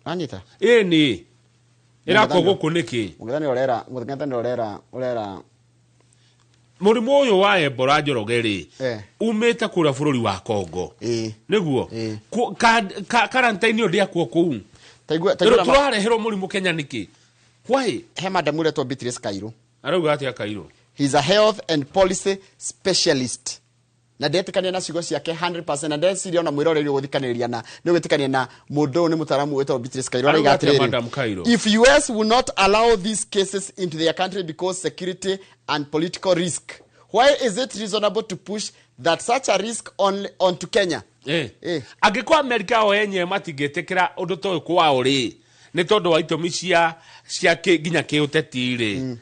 Anyita. Ĩni ĩrakwo Mũng'ethanĩro. gũkũ nĩkĩ? Mũng'ethanĩro ũrera Mũrimũ ũyũ wa Ebola, Njoroge rĩ, umĩte kũrĩa bũrũri wa Congo. Nĩguo. Karantini ĩyo ndĩakwo kũu. Taigua Rĩu taigua. tũrareherwo mũrimũ Kenya nĩkĩ? Why? He madam uretwo Beatrice Kairu. Arauga atĩa Kairũ? He's a health and policy specialist na ndetĩkania na ciugo ciake 100%, na ndeciria ona mwĩroreri ũgũthikanĩrĩria na nĩ ũgwĩtĩkania na mũndũ ũyũ. Nĩ mũtaaramu wĩtagwo Beatrice Kairu. Arauga Arauga atĩa, atĩrĩrĩ, Madam Kairu? If US will not allow these cases into their country because security and political risk, why is it reasonable to push that such a risk onto Kenya? Angĩkorwo Amerika o enyewe matingĩtĩkĩra ũndũ ta ũyũ kwao rĩ, nĩ tondũ wa itũmi cia nginya kĩũteti rĩ,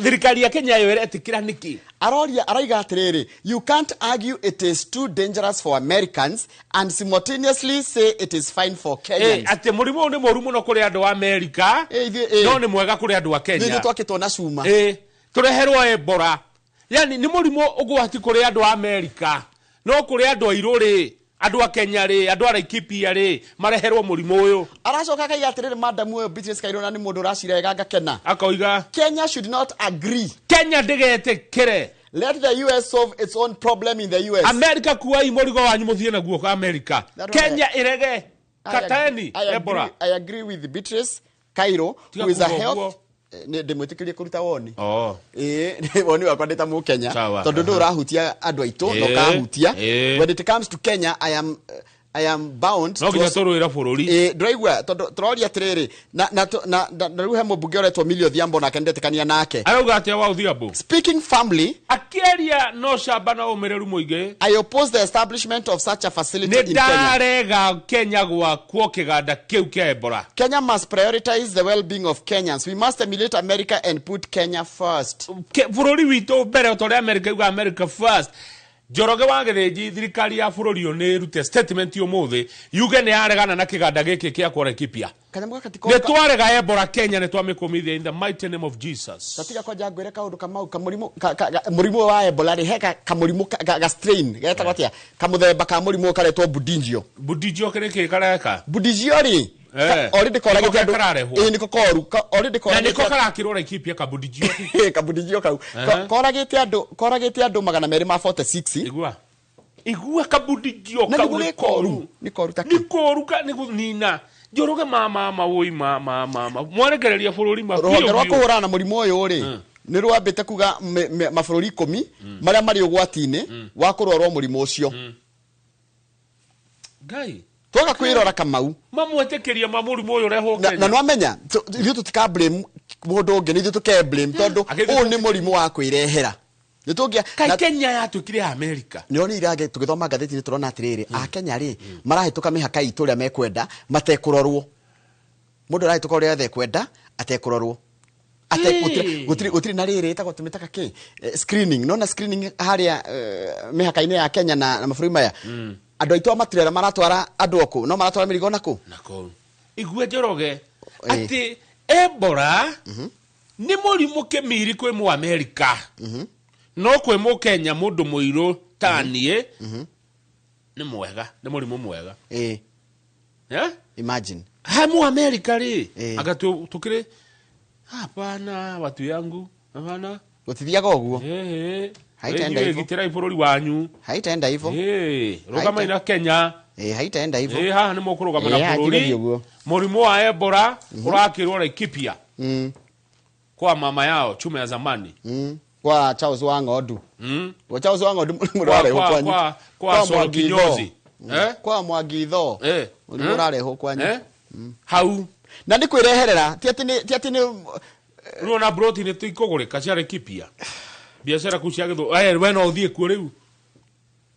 thirikari ya Kenya yo ĩretĩkĩra nĩkĩ? Aroria, araiga atĩrĩrĩ, you can't argue it is too dangerous for Americans and simultaneously say it is fine for Kenyans. Atĩ mũrimũ ũyũ nĩ mũru mũno kũrĩ andũ a Amerika, no nĩ mwega kũrĩ andũ a Nĩ Kenya. ithuĩ twakĩtwo na cuma. Tũreherwo Ebola, yani nĩ mũrimũ ũgwati kũrĩ andũ a Amerika, no kũrĩ andũ airũ rĩ, andũ a Kenya rĩ, andũ a Laikipia rĩ, mareherwo mũrimũ ũyũ. Aracoka akaiga atĩrĩrĩ, madam ũyũ Beatrice Kairũ, na nĩ mũndũ ũracira wega ngakena. Akoiga Kenya should not agree. Kenya ndĩgetĩkĩre. Let the US solve its own problem in the US. Amerika, kuai mũrigo wanyu mũthiĩ naguo kwa Amerika. That one. Kenya ĩrege. Kateni I Ebola. I agree with Beatrice Kairo, Tiga who is a kuga health ũguo. Nĩ ndĩmwĩtĩkĩrie kũruta woni. Oh. Ĩĩ, woni wakwa ndĩ ta Mũkenya, Sawa. tondũ ndũ ũrahutia andũ aitũ na ũkahutia. When it comes to Kenya, I am bound No nginya tũrũĩre bũrũri. Ĩĩ, ndũraigua tondũ tũroria atĩrĩrĩ, na rĩu he mũmbunge ũretwo Millie Odhiambo, nake nĩndetĩkania nake. Arauga atĩa wa Odhiambo? Speaking firmly, Akĩaria no camba na ũmĩrĩru mũingĩ, I oppose the establishment of such a facility nĩ in Kenya. ndarega Kenya gwakwo kĩganda kĩu kĩa Ebola. Kenya must prioritize the well-being of Kenyans. We must emulate America and put Kenya first. Bũrũri witũ mbere, o ta ũrĩa America yuga America first. Njoroge wa Gĩthĩnji, thirikari ya bũrũri ũyũ nĩ ĩrute statement ũmũthĩ yuge nĩ yaregana na kĩganda gĩkĩ kĩa kwa Laikipia. Kanyamũ gaka ti Nĩ twarega Ebola Kenya, nĩ twamĩkũmithia in the mighty name of Jesus. Tatiga kwanja ngwĩre kaũndũ kamau kamũrimũ mũrimũ wa Ebola rĩ, he kamũrimũ ga strain getagwo atĩa, kamũthemba ka mũrimũ ũyũ karetwo Bundibugyo. Bundibugyo kĩrĩ kĩ kareka? Bundibugyo rĩ, already koragĩte Nĩko andũ. kararehwo. Ĩĩ, nĩko koru already Na koragĩte nĩko karakĩrwo Laikipia, kabundibugyo. Kabundibugyo kau koragĩte andũ 246. Igua, igua, kabundibugyo Na kau nĩguo nĩ gĩ koru. koru. Nĩ koru ta Nĩ koru ka nĩ gũnina. Njoroge, mama mama woi, mama mama, mwarekereria bũrũri ma Rũhonge biũ rwa biũ. kũhũrana na mũrimũ ũyũ rĩ, nĩ rwambĩte kuga mabũrũri 10 marĩa marĩ ũgwati-inĩ wa kũrwarwo mũrimũ ũcio. Ngai. Twaga kwĩrora, Kamau. Mamwetĩkĩria ma mũrimũ ũyũ ũrehwo Na Kenya. Nwamenya ithuĩ tũtika blame mũndũ ũngĩ, nĩ ithuĩ tũke blame, tondũ Agĩthiĩ ũyũ nĩ mũrimũ wa kwĩrehera. Nĩ tũngĩa Kai Kenya yatuĩkire ya Amerika? Nĩrona irage tũgĩthoma ngathĩti-inĩ, tũrona atĩrĩrĩ, Akenya rĩ, marahĩtũka mĩhaka itũ ũrĩa mekwenda matekũrorwo. Mũndũ arahĩtũka ũrĩa ekwenda atekũrorwo. Ate gũtirĩ na rĩrĩ ĩtagwo, tũmĩtaga kĩ, screening. Nona screening harĩa mĩhaka-inĩ ya Kenya na mabũrũri maya, andũ aitũ a maturera maratwara andũ okũ, no maratwara mĩrigo nakũ. Nako igue, Njoroge, atĩ Ebola nĩ mũrimũ kĩmiri kwĩ mũ Amerika, no kwĩ mũkenya, mũndũ mũirũ ta niĩ, nĩ mwega, nĩ mũrimũ mwega. Eh? Imagine. Ha mu Amerika rĩ, anga tukĩrĩ hapana, watu yangu, hapana. Gũtithiaga ũguo. Haitaenda Inyuĩ hivyo. gitĩrai bũrũri wanyu. Haitaenda hivyo. Rũgamai na Kenya. Haitaenda hivyo. Haha nĩ mũkũrũgama na hatirĩ bũrũri. ũguo. Mũrimũ wa Ebola ũrakĩrwo Laikipia kwa mama yao chuma ya zamani. Kwa Charles wa Ng'ondu. Kwa Charles wa Ng'ondu mũrimũ ũrarehwo kwanyu. Kwa Soro Mwangi Itho. Kinyozi. Eh? Kwa Mwangi Itho. Mũrimũ ũrarehwo kwanyu. Eh? Hau. Na nĩ kwĩreherera, ti atĩ nĩ Rĩu ona broti nĩ tikũgũrĩka cia Laikipia, biacara kuu cia gĩthũ. We no ũthiĩ kuo rĩu,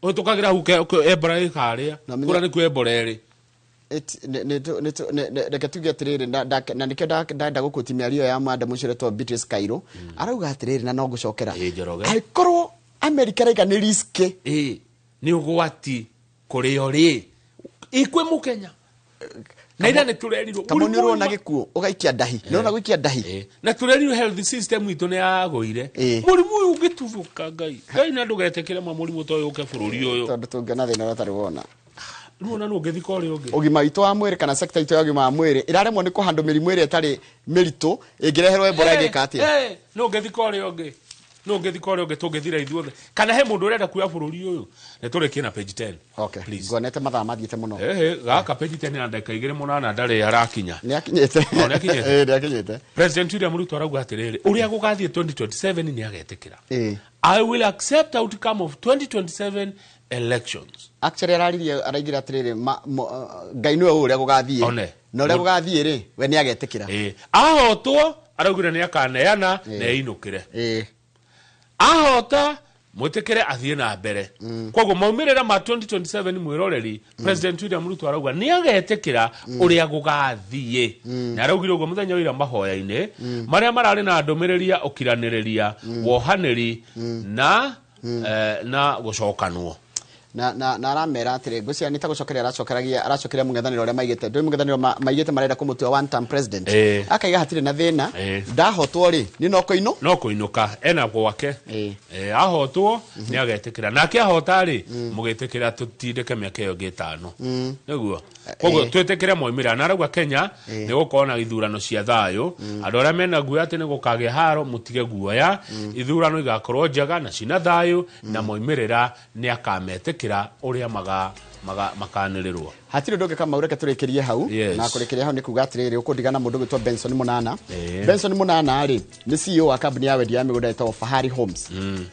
ũhĩtũkagĩra hau Ebola ĩ harĩa. Na Kũrĩa nĩkuo Ebola ĩrĩ. Reke tuge atĩrĩrĩ, na nĩkĩo ndenda gũkũti mĩario ya madam ũcio ũretwo Beatrice Kairũ. Arauga atĩrĩrĩ, na no ngũcokera, Ĩ, Njoroge. angĩkorwo Amerika raiga nĩ risk, Ĩ, nĩ ũgwati kũrĩ o rĩ, ikwĩ mũkenya na ira nĩ tũrerirwo Kamau, nĩ mũrimũ ũrona ũyũ gĩkuũ ũgaikia ndahi, nĩ ũrona gũikia ndahi. Na tũrerirwo health system itũ nĩ yagũire. Mũrimũ ũyũ ũngĩtuthũka, Ngai, Ngai, na ndũgetĩkĩre ma mũrimũ ta ũyũ ũke bũrũri ũyũ. Tondũ tũngĩona thĩna ũrĩa ũtarĩ wona. Rĩu ona nũ ũngĩthika ũrĩa ũngĩ? Ũgima witũ wa mwĩrĩ kana sector itũ ya ũgima wa mwĩrĩ ĩraremwo nĩ kũhandũ mĩrimũ ĩrĩa ĩtarĩ mĩritũ ĩngĩreherwo Ebola ĩngĩka atĩa? Nũ ũngĩthika ũrĩa ũngĩ? Nũ ũngĩthika ũrĩa ũngĩ tũngĩthira ithuothe? Kana he mũndũ ũrenda kuoya bũrũri ũyũ? Nĩ tũrĩkie na page 10. Okay. Please. Nguonete mathaa mathiĩte mũno. Gaka page 10 na ndagĩka igĩrĩ mũnana ndarĩ arakinya. Nĩ akinyĩte. O, nĩ akinyĩte? Ĩĩ, nĩ akinyĩte. President William Ruto arauga atĩrĩrĩ, ũrĩa gũgathiĩ 2027 nĩ agetĩkĩra. I will accept outcome of 2027 elections. Actually araririe araigire atĩrĩrĩ, Ngai nĩwe ũũ ũrĩa gũgathiĩ. One. Na ũrĩa gũgathiĩ rĩ, we nĩ agetĩkĩra. Ahotwo araugire nĩ akaneana na einũkĩre. Ahota mwĩtĩkĩre athiĩ na mbere. Koguo maumĩrĩra ma 2027 mwĩroreri, President William Ruto arauga nĩ agetĩkĩra ũrĩa gũgathiĩ. Na araugire ũguo mũthenya wa ira mahoya-inĩ marĩa mararĩ na ndũmĩrĩri ya ũkiranĩrĩria, wohanĩri na na gũcokanwo. Na aramera atĩrĩ, ngwĩciria nĩ ta gũcokeria aracokeria mũng'ethanĩro ũrĩa maigĩte. Ndũĩ mũng'ethanĩro maigĩte marenda kũmũtua one term president. Akaiga hatirĩ na thĩna. Ndahotwo rĩ, nĩ no kũinũ? No kũinũka, ena gwake. Ahotwo nĩ agetĩkĩra. Nake ahota rĩ, mũgĩtĩkĩra tũtindĩke mĩaka ĩyo ĩngĩ ĩtano. Nĩguo. Koguo twĩtĩkĩre moimĩrĩra. Na arauga Kenya nĩ gũkorwo na ithurano cia thayũ. Andũ arĩa mena guoya atĩ nĩ gũkagĩa haro mũtige guoya. Ithurano igakorwo njega na cina thayũ na moimĩrĩra nĩ akametĩkĩra ũrĩa makanĩrĩrwo. Hatirĩ ũndũ ũngĩ Kamau, reke tũrĩkĩrie hau. Na kũrĩkĩria hau nĩ kuga atĩrĩrĩ, ũkũndigana mũndũ ũgwĩtwo Benson Mũnana. Benson Mũnana rĩ, nĩ CEO wa kambuni ya wendia ya mĩgũnda ĩtagwo Fahari Homes.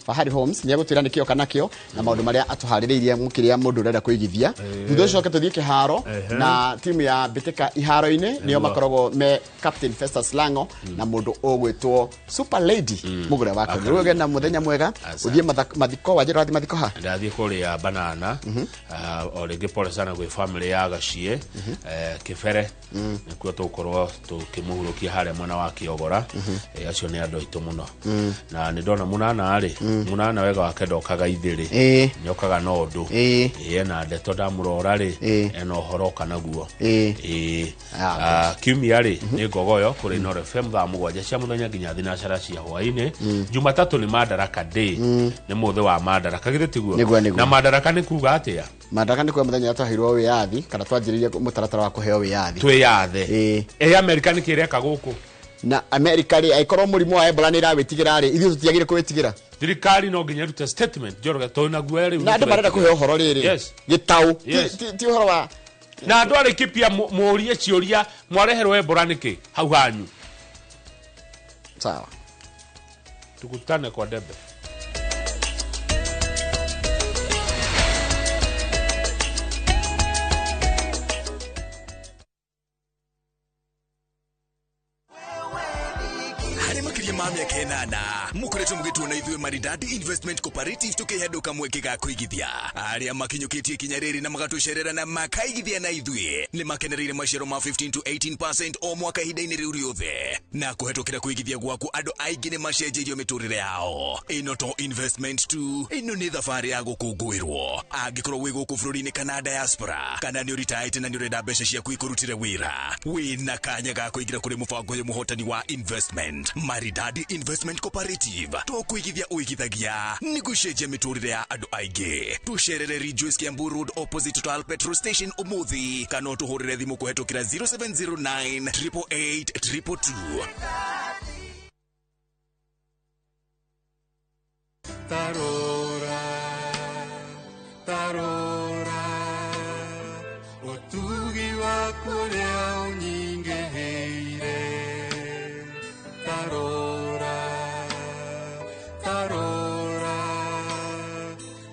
Fahari Homes nĩ egũtwĩra nĩkĩo kana kĩo na maũndũ marĩa atũharĩrĩirie mũkĩrĩa mũndũ ũrenda kũigithia. Thutha ũcio coke tũthiĩ kĩharo na timu ya Mbĩtĩka iharo-inĩ nĩo makoragwo me Captain Festus Lango na mũndũ ũgwĩtwo Super Lady mũgũre wa Kenya. Rĩu ũgĩe na mũthenya mwega, ũthiĩ mathiko, wanjĩra ũrathiĩ mathiko ha? Ndathiĩ kũrĩa banana, o rĩngĩ pole sana gwĩ family ya Gaciĩ, Kĩbere, nĩkuo tũgũkorwo tũkĩmũhurũkia harĩa mwena wa Kĩogora. Acio nĩ andũ aitũ mũno. Na nĩ ndona Mũnana rĩ, Mũnana wega wake ndokaga ithĩrĩ. Nĩokaga na ũndũ. Ena ndeto ndamũrora rĩ, ena ũhoro oka naguo. Kiumia rĩ, nĩ Ngogoyo kũrĩ Inooro FM thaa mũgwanja cia mũthenya nginya thinacara cia hwaĩ-inĩ. Jumatatũ nĩ Madaraka Day. Nĩ mũthĩ wa Madaraka, githĩ tiguo? Nĩguo, nĩguo. Na Madaraka nĩ kuga atĩa? Madaraka nĩ kuga mũthenya twaheirwo wĩyathi kana twanjĩrĩirie mũtaratara wa kũheo wĩyathi. Twĩyathe. Amerika nĩ kĩreka gũkũ? Na Amerika rĩ, angĩkorwo mũrimũ wa Ebola nĩ ĩrawĩtigĩra rĩ, ithuĩ tũtiagĩrĩire kũwĩtigĩra. Thirikari no nginya ĩrute statement, Njoroge, tondũ na guoya rĩu Na andũ marenda kũheo ũhoro rĩrĩ. Gĩtaũ. Ti ũhoro wa Na andũ arĩ kipia mũrie ciũria, mwareherwo Ebola nĩkĩ hau hanyu? Sawa. Tukutane kwa debe. Mĩaka ĩnana mũkoretwo mũgĩtuona ithuĩ Maridadi Investment Cooperative tũkĩhenduka mweke ga kũigithia. Arĩa makinyũkĩtie ikinya rĩrĩ na magatũcerera na makaigithia na ithuĩ nĩ makenereire maciaro ma 15 to 18% o mwaka ihinda-inĩ rĩu rĩothe. Na kũhetũkĩra kũigithia gwaku andũ aingĩ nĩ macenjeirio mĩtũrĩre yao. Ĩno to investment tu, ĩno nĩ thabarĩ ya gũkũngũĩrwo. Angĩkorwo wĩ gũkũ bũrũri-inĩ kana diaspora, kana nĩ ũritaĩte na nĩ ũrenda mbeca ciaku ikũrutĩre wĩra, wĩna kanya ga kũingĩra kũrĩ mũbango ũyũ mũhotani wa investment. Maridadi Investment Cooperative to kũigithia ũigithagia nĩ gũcenjia mĩtũrĩre ya andũ aingĩ. Tũcerere Rejoice Kiambu Road opposite Total Petrol Station ũmũthĩ, kana ũtũhũrĩre thimũ kũhetũkĩra 0709 888 222. Tarora, tarora, ũtugi waku ũrĩa ũnyingĩhĩire. Tarora, tarora,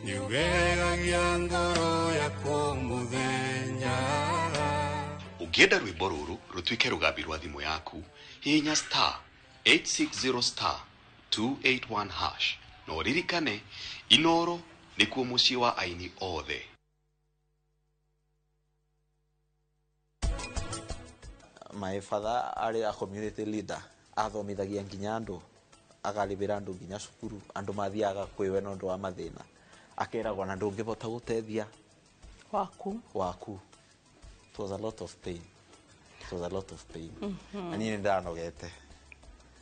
nĩũgegagia ngoro yakwa mũthenya. Ũngĩenda rwĩmbo rũrũ rũtuĩke rũgambi rwa thimũ yaku, hihinya star 860 star 281 hash. Na ũririkane, Inooro nĩkuo mũciĩ wa aini othe. My father arĩ a community leader, athomithagia nginya andũ, akarĩbĩra andũ nginya cukuru, andũ mathiaga kwĩwe na ũndũ wa mathĩna, akeragwo na ndũngĩhota gũteithia waku. Waku. It was a lot of pain. It was a lot of pain. Na niĩ nĩ ndanogete.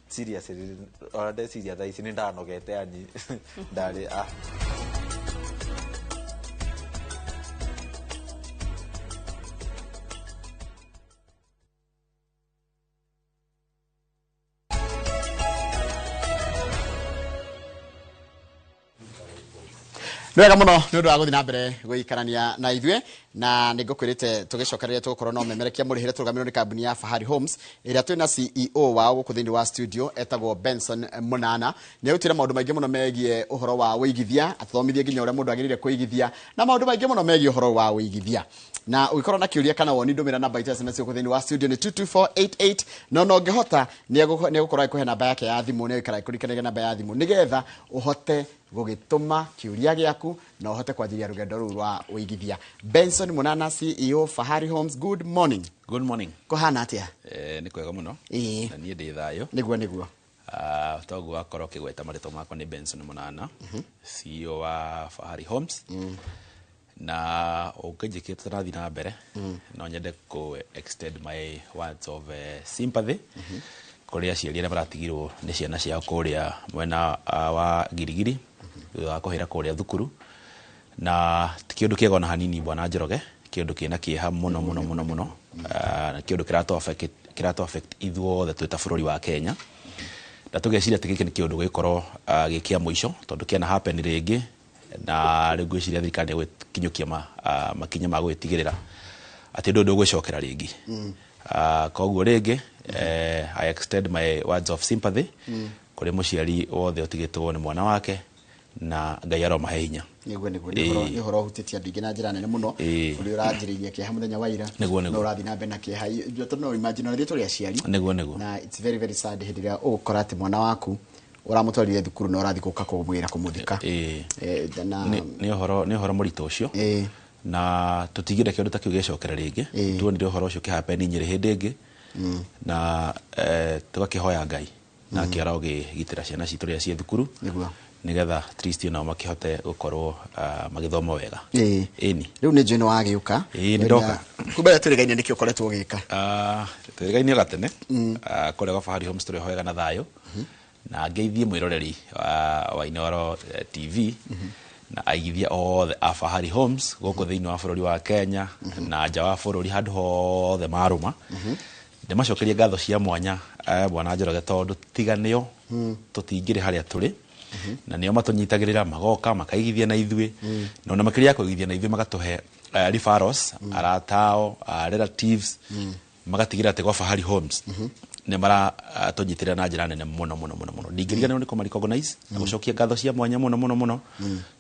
Seriously, ona ndeciria thaa ici nĩ ndanogete yani ndarĩ. Nĩ wega mũno nĩ ũndũ wa gũthiĩ na mbere gũikarania na ithuĩ, na nĩ ngũkwĩrĩte tũgĩcokereria tũgũkorwo no memerekia mũrĩhĩre tũrũgamĩrĩrwo nĩ kambuni ya Fahari Homes ĩrĩa twĩna CEO wao gũkũ thĩinĩ wa studio etagwo Benson Munana. Nĩ agũtwĩra maũndũ maingĩ mũno megiĩ ũhoro wa ũigithia, atũthomithie nginya ũrĩa mũndũ agĩrĩire kũigithia na maũndũ maingĩ mũno megiĩ ũhoro wa ũigithia. Na ũngĩkorwo na kĩũria kana woni, ndũmĩra namba itũ ya SMS gũkũ thĩinĩ wa studio nĩ 22488, no no ũngĩhota nĩ egũkorwo agĩkũhe namba yake ya thimũ, nĩ egũikara agĩkũririkanagia namba ya thimũ nĩgetha ũhote gũgĩtũma kĩũria gĩaku na ũhote kwanjĩrĩria rũgendo rũu rwa ũigithia. Benson Munana, CEO Fahari Homes, good morning. Good morning. Kũhana atĩa? Nĩ kwega mũno. Ĩĩ. Na niĩ ndĩ thayũ. Nĩguo nĩguo. Toguo wakorwo ũkĩgweta marĩtwa makwa nĩ Benson Munana, CEO wa Fahari Homes. Na ũngĩnjĩkĩra tũrathiĩ na mbere, no nyende kũ extend my words of sympathy kũrĩ aciari arĩa maratigirwo nĩ ciana ciao kũrĩa mwena wa Girigiri thutha wa kũhĩra kũrĩa thukuru. Na ti kĩũndũ kĩega ona hanini, bwana Njoroge, kĩũndũ kĩna kĩeha mũno mũno mũno mũno. Na kĩũndũ kĩratũ affect ithuothe twĩ ta bũrũri wa Kenya, na tũgeciria atĩ gĩkĩ nĩ kĩũndũ gĩgĩkorwo gĩ kĩa mũico, tondũ kĩana happen rĩngĩ, na rĩu ngwĩciria thirikari nĩ ĩgũkinyũkia makinya ma gũgĩtigĩrĩra atĩ ũndũ ũyũ ndũgwĩcokera rĩngĩ. Koguo rĩngĩ I extend my words of sympathy kũrĩ mũciari wothe ũtigĩtwo nĩ mwana wake, na Ngai aromahe hinya. Nĩguo nĩguo, nĩ ũhoro, nĩ ũhoro ũhutĩtie andũ aingĩ na njĩra nene mũno. Ũrĩa ũranjĩrĩirie kĩeha mũthenya wa ira, Nĩguo, nĩguo. no ũrathiĩ na mbere na kĩeha. Tondũ no imagine ona ithuĩ tũrĩ aciari, Nĩguo nĩguo. na it's very very sad hĩndĩ ĩrĩa ũgũkora atĩ mwana waku ũramũtwarire thukuru na ũrathiĩ gũka kũmwĩra kũmũthika. Na Nĩ ũhoro mũritũ ũcio, na tũtingĩenda kĩũndũ ta kĩu gĩcokere rĩngĩ. Tuonire ũhoro ũcio ũkĩhappen Nyĩrĩ hĩndĩ ĩngĩ, na tũgakĩhoya Ngai nake arogĩgitĩra ciana citũ rĩrĩa ciĩ thukuru, nĩgetha at least onao makĩhote gũkorwo magĩthoma wega. Ĩni. Rĩu nĩ njũĩ nĩ wagĩũka. Ĩĩ, nĩ ndoka. Kumbe tũrĩgaine nĩkĩ ũkoretwo ũgĩka? Twĩrĩgainie gatene. Kũrĩa gwa Fahari Homes tũrĩhoyaga na thayũ, na ngeithie mwĩroreri wa Inooro TV na aigithia othe a Fahari Homes gũkũ thĩinĩ wa bũrũri wa Kenya na nja wa bũrũri, handũ hothe marũma. Ndĩmacokerie ngatho cia mwanya, bwana Njoroge, tondũ tiga nĩo tũtingĩrĩ harĩa tũrĩ, na nĩo matũnyitagĩrĩra, magoka makaigithia na ithuĩ, na ona makĩria ya kũigithia na ithuĩ magatũhe referrals, arata ao, relatives, magatigĩrĩra atĩ gwa Fahari Homes nĩ maratũnyitĩrĩra na njĩra nene mũno mũno mũno mũno. Ndingĩriganĩrwo nĩ kũma recognize na gũcokia ngatho cia mwanya mũno mũno mũno,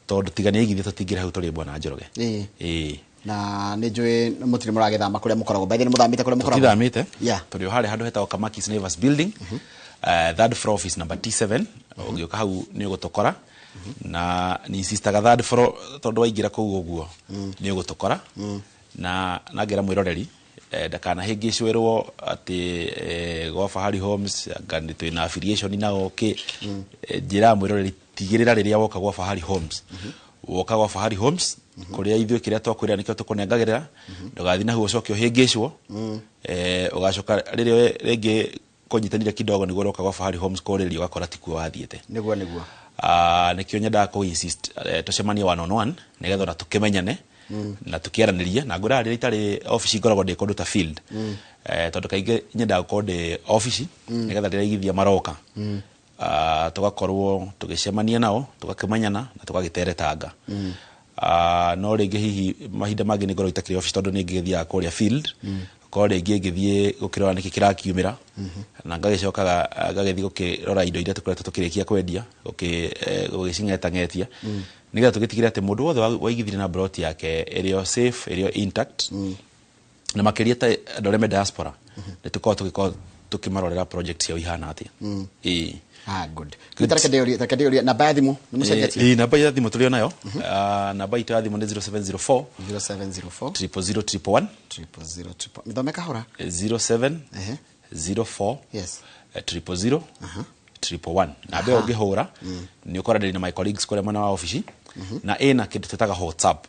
tondũ tiga nĩ aigithia tũtingĩrĩ hau tũrĩ, bwana Njoroge. Ĩĩ. Na nĩ njũĩ mũtirĩ mũragĩthama kũrĩa mũkoragwo. By the way, nĩ mũthamĩte kũrĩa mũkoragwo? Tũtithamĩte. Tũrĩ o harĩa handũ hetagwo Kamakis Naivas Building, third floor, office number T7. Ũngĩũka hau nĩ ũgũtũkora, na nĩ insistaga third floor, tondũ waingĩra kũu ũguo nĩ ũgũtũkora. Na ngera mwĩroreri ndakanahĩngĩcwĩrwo atĩ gwa Fahari Homes anga nĩ twĩna affiliation nao kĩ. Njĩraga mwĩroreri, tigĩrĩra rĩrĩa woka gwa Fahari Homes, woka gwa Fahari Homes kũrĩa ithuĩ kĩrĩa twakwĩra nĩkĩo tũkũnengagĩrĩra. Ndũgathiĩ na hau ũcoke ũhĩngĩcwo, ũgacoka rĩrĩa rĩngĩ kũnyitanire kidogo nĩguo ũroka gwa Fahari Homes kũrĩria, ũgakora tikuo wathiĩte. Nĩguo nĩguo. Nĩkĩo nyendaga kũ insist tũcemanie one on one, nĩgetha ona tũkĩmenyane na tũkĩaranĩrie. Na ngwĩraga rĩrĩa itarĩ obici ngoragwo ndĩ kũndũ ta field, tondũ kaingĩ nyendaga gũkorwo ndĩ obici nĩgetha rĩrĩa aigithia maroka, tũgakorwo tũgĩcemania nao, tũgakĩmenyana na tũgagĩteretanga. No rĩngĩ hihi mahinda mangĩ nĩ ngoragwo itakĩrĩ obici, tondũ nĩ ngĩthiaga kũrĩa field, korwo rĩngĩ ngĩthiĩ gũkĩrora nĩkĩ kĩrakiumĩra, na ngagĩcokaga ngagĩthiĩ gũkĩrora indo iria tũkoretwo tũkĩrĩkia kwendia, gũgĩcing'etang'etia, nĩgetha tũgĩtigĩre atĩ mũndũ wothe waigithirie na plot yake ĩrĩ o safe, ĩrĩ o intact. Na makĩria ta andũ arĩa me diaspora, nĩ tũkoragwo tũgĩkorwo tũkĩmarorera project ciao ihana atĩa. Ĩĩ. Ah, good. Reke ndĩũrie namba ya thimũ nĩ mũcenjetie? Ĩĩ, namba ya thimũ tũrĩ o nayo. Namba itũ ya thimũ nĩ 0704 0704 000 111. 000 triple, mĩthome kahora. 07 04 000 111. Namba ĩyo ũngĩhũra nĩ ũkwaranĩria na my colleagues kũrĩa mwena wa obici, na ĩna kĩndũ twĩtaga WhatsApp.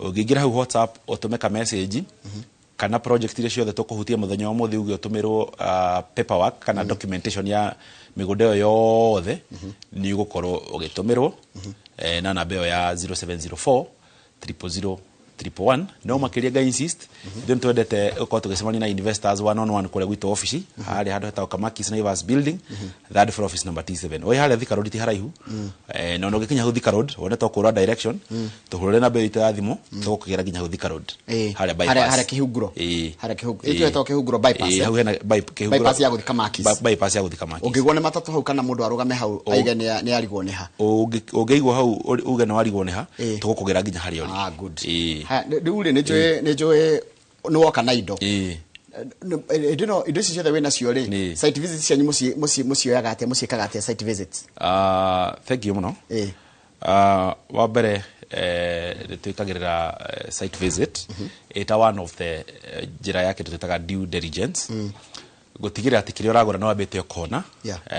Ũngĩingĩra hau WhatsApp ũtũme ka message kana project iria ciothe tũkũhutia mũthenya wa ũmũthĩ, uge ũtũmĩrwo paperwork kana documentation ya mĩgũnda ĩyo yothe, nĩ ũgũkorwo ũgĩtũmĩrwo na namba ĩyo ya 0704 000 111 no makiria ga insist ithuĩ nĩ twendete gũkorwo tũgĩcemania na investors one on one kũrĩa gwitũ ofici harĩa handũ hetagwo Kamakis Naivas building, third floor, office number T7, oi harĩa Thika Road, ti haraihu. Na ona ũgĩkinya hau Thika Road wone to kũra direction, tũhũrĩre namba itũ ya thimũ, tũgũkĩgera nginya hau Thika Road harĩa bypass. Harĩa Kĩhunguro. Ĩĩ. Harĩa Kĩhunguro. Ĩĩ, ĩtagwo Kĩhunguro bypass, Ĩĩ, eh? hau hena Kĩhunguro. Bypass ya gũthiĩ Kamakis. Bypass ya gũthiĩ Kamakis. Ũngĩgwo nĩ matatũ hau kana mũndũ arũgame hau aige nĩ arigwo nĩ ha. Ũngĩigwo hau uge nĩ warigwo nĩ ha, Ĩĩ. tũgũkũgera nginya harĩa ũrĩ. Ah, good. Ĩĩ. Haya, rĩu rĩ, nĩ njũĩ nĩ woka na indo. Ĩĩ. Hĩndĩ ĩno indo ici ciothe wĩ nacio rĩ, Ĩĩ. site visit cianyu mũcioyaga atĩa, mũciĩkaga atĩa site visits? Ah, thank you mũno. Ah, wa mbere nĩ twĩkagĩrĩra site visit ĩta one of the njĩra ya kĩndũ twĩtaga due diligence, gũtigĩrĩra atĩ kĩrĩa ũragũra nĩ wambĩte ũkona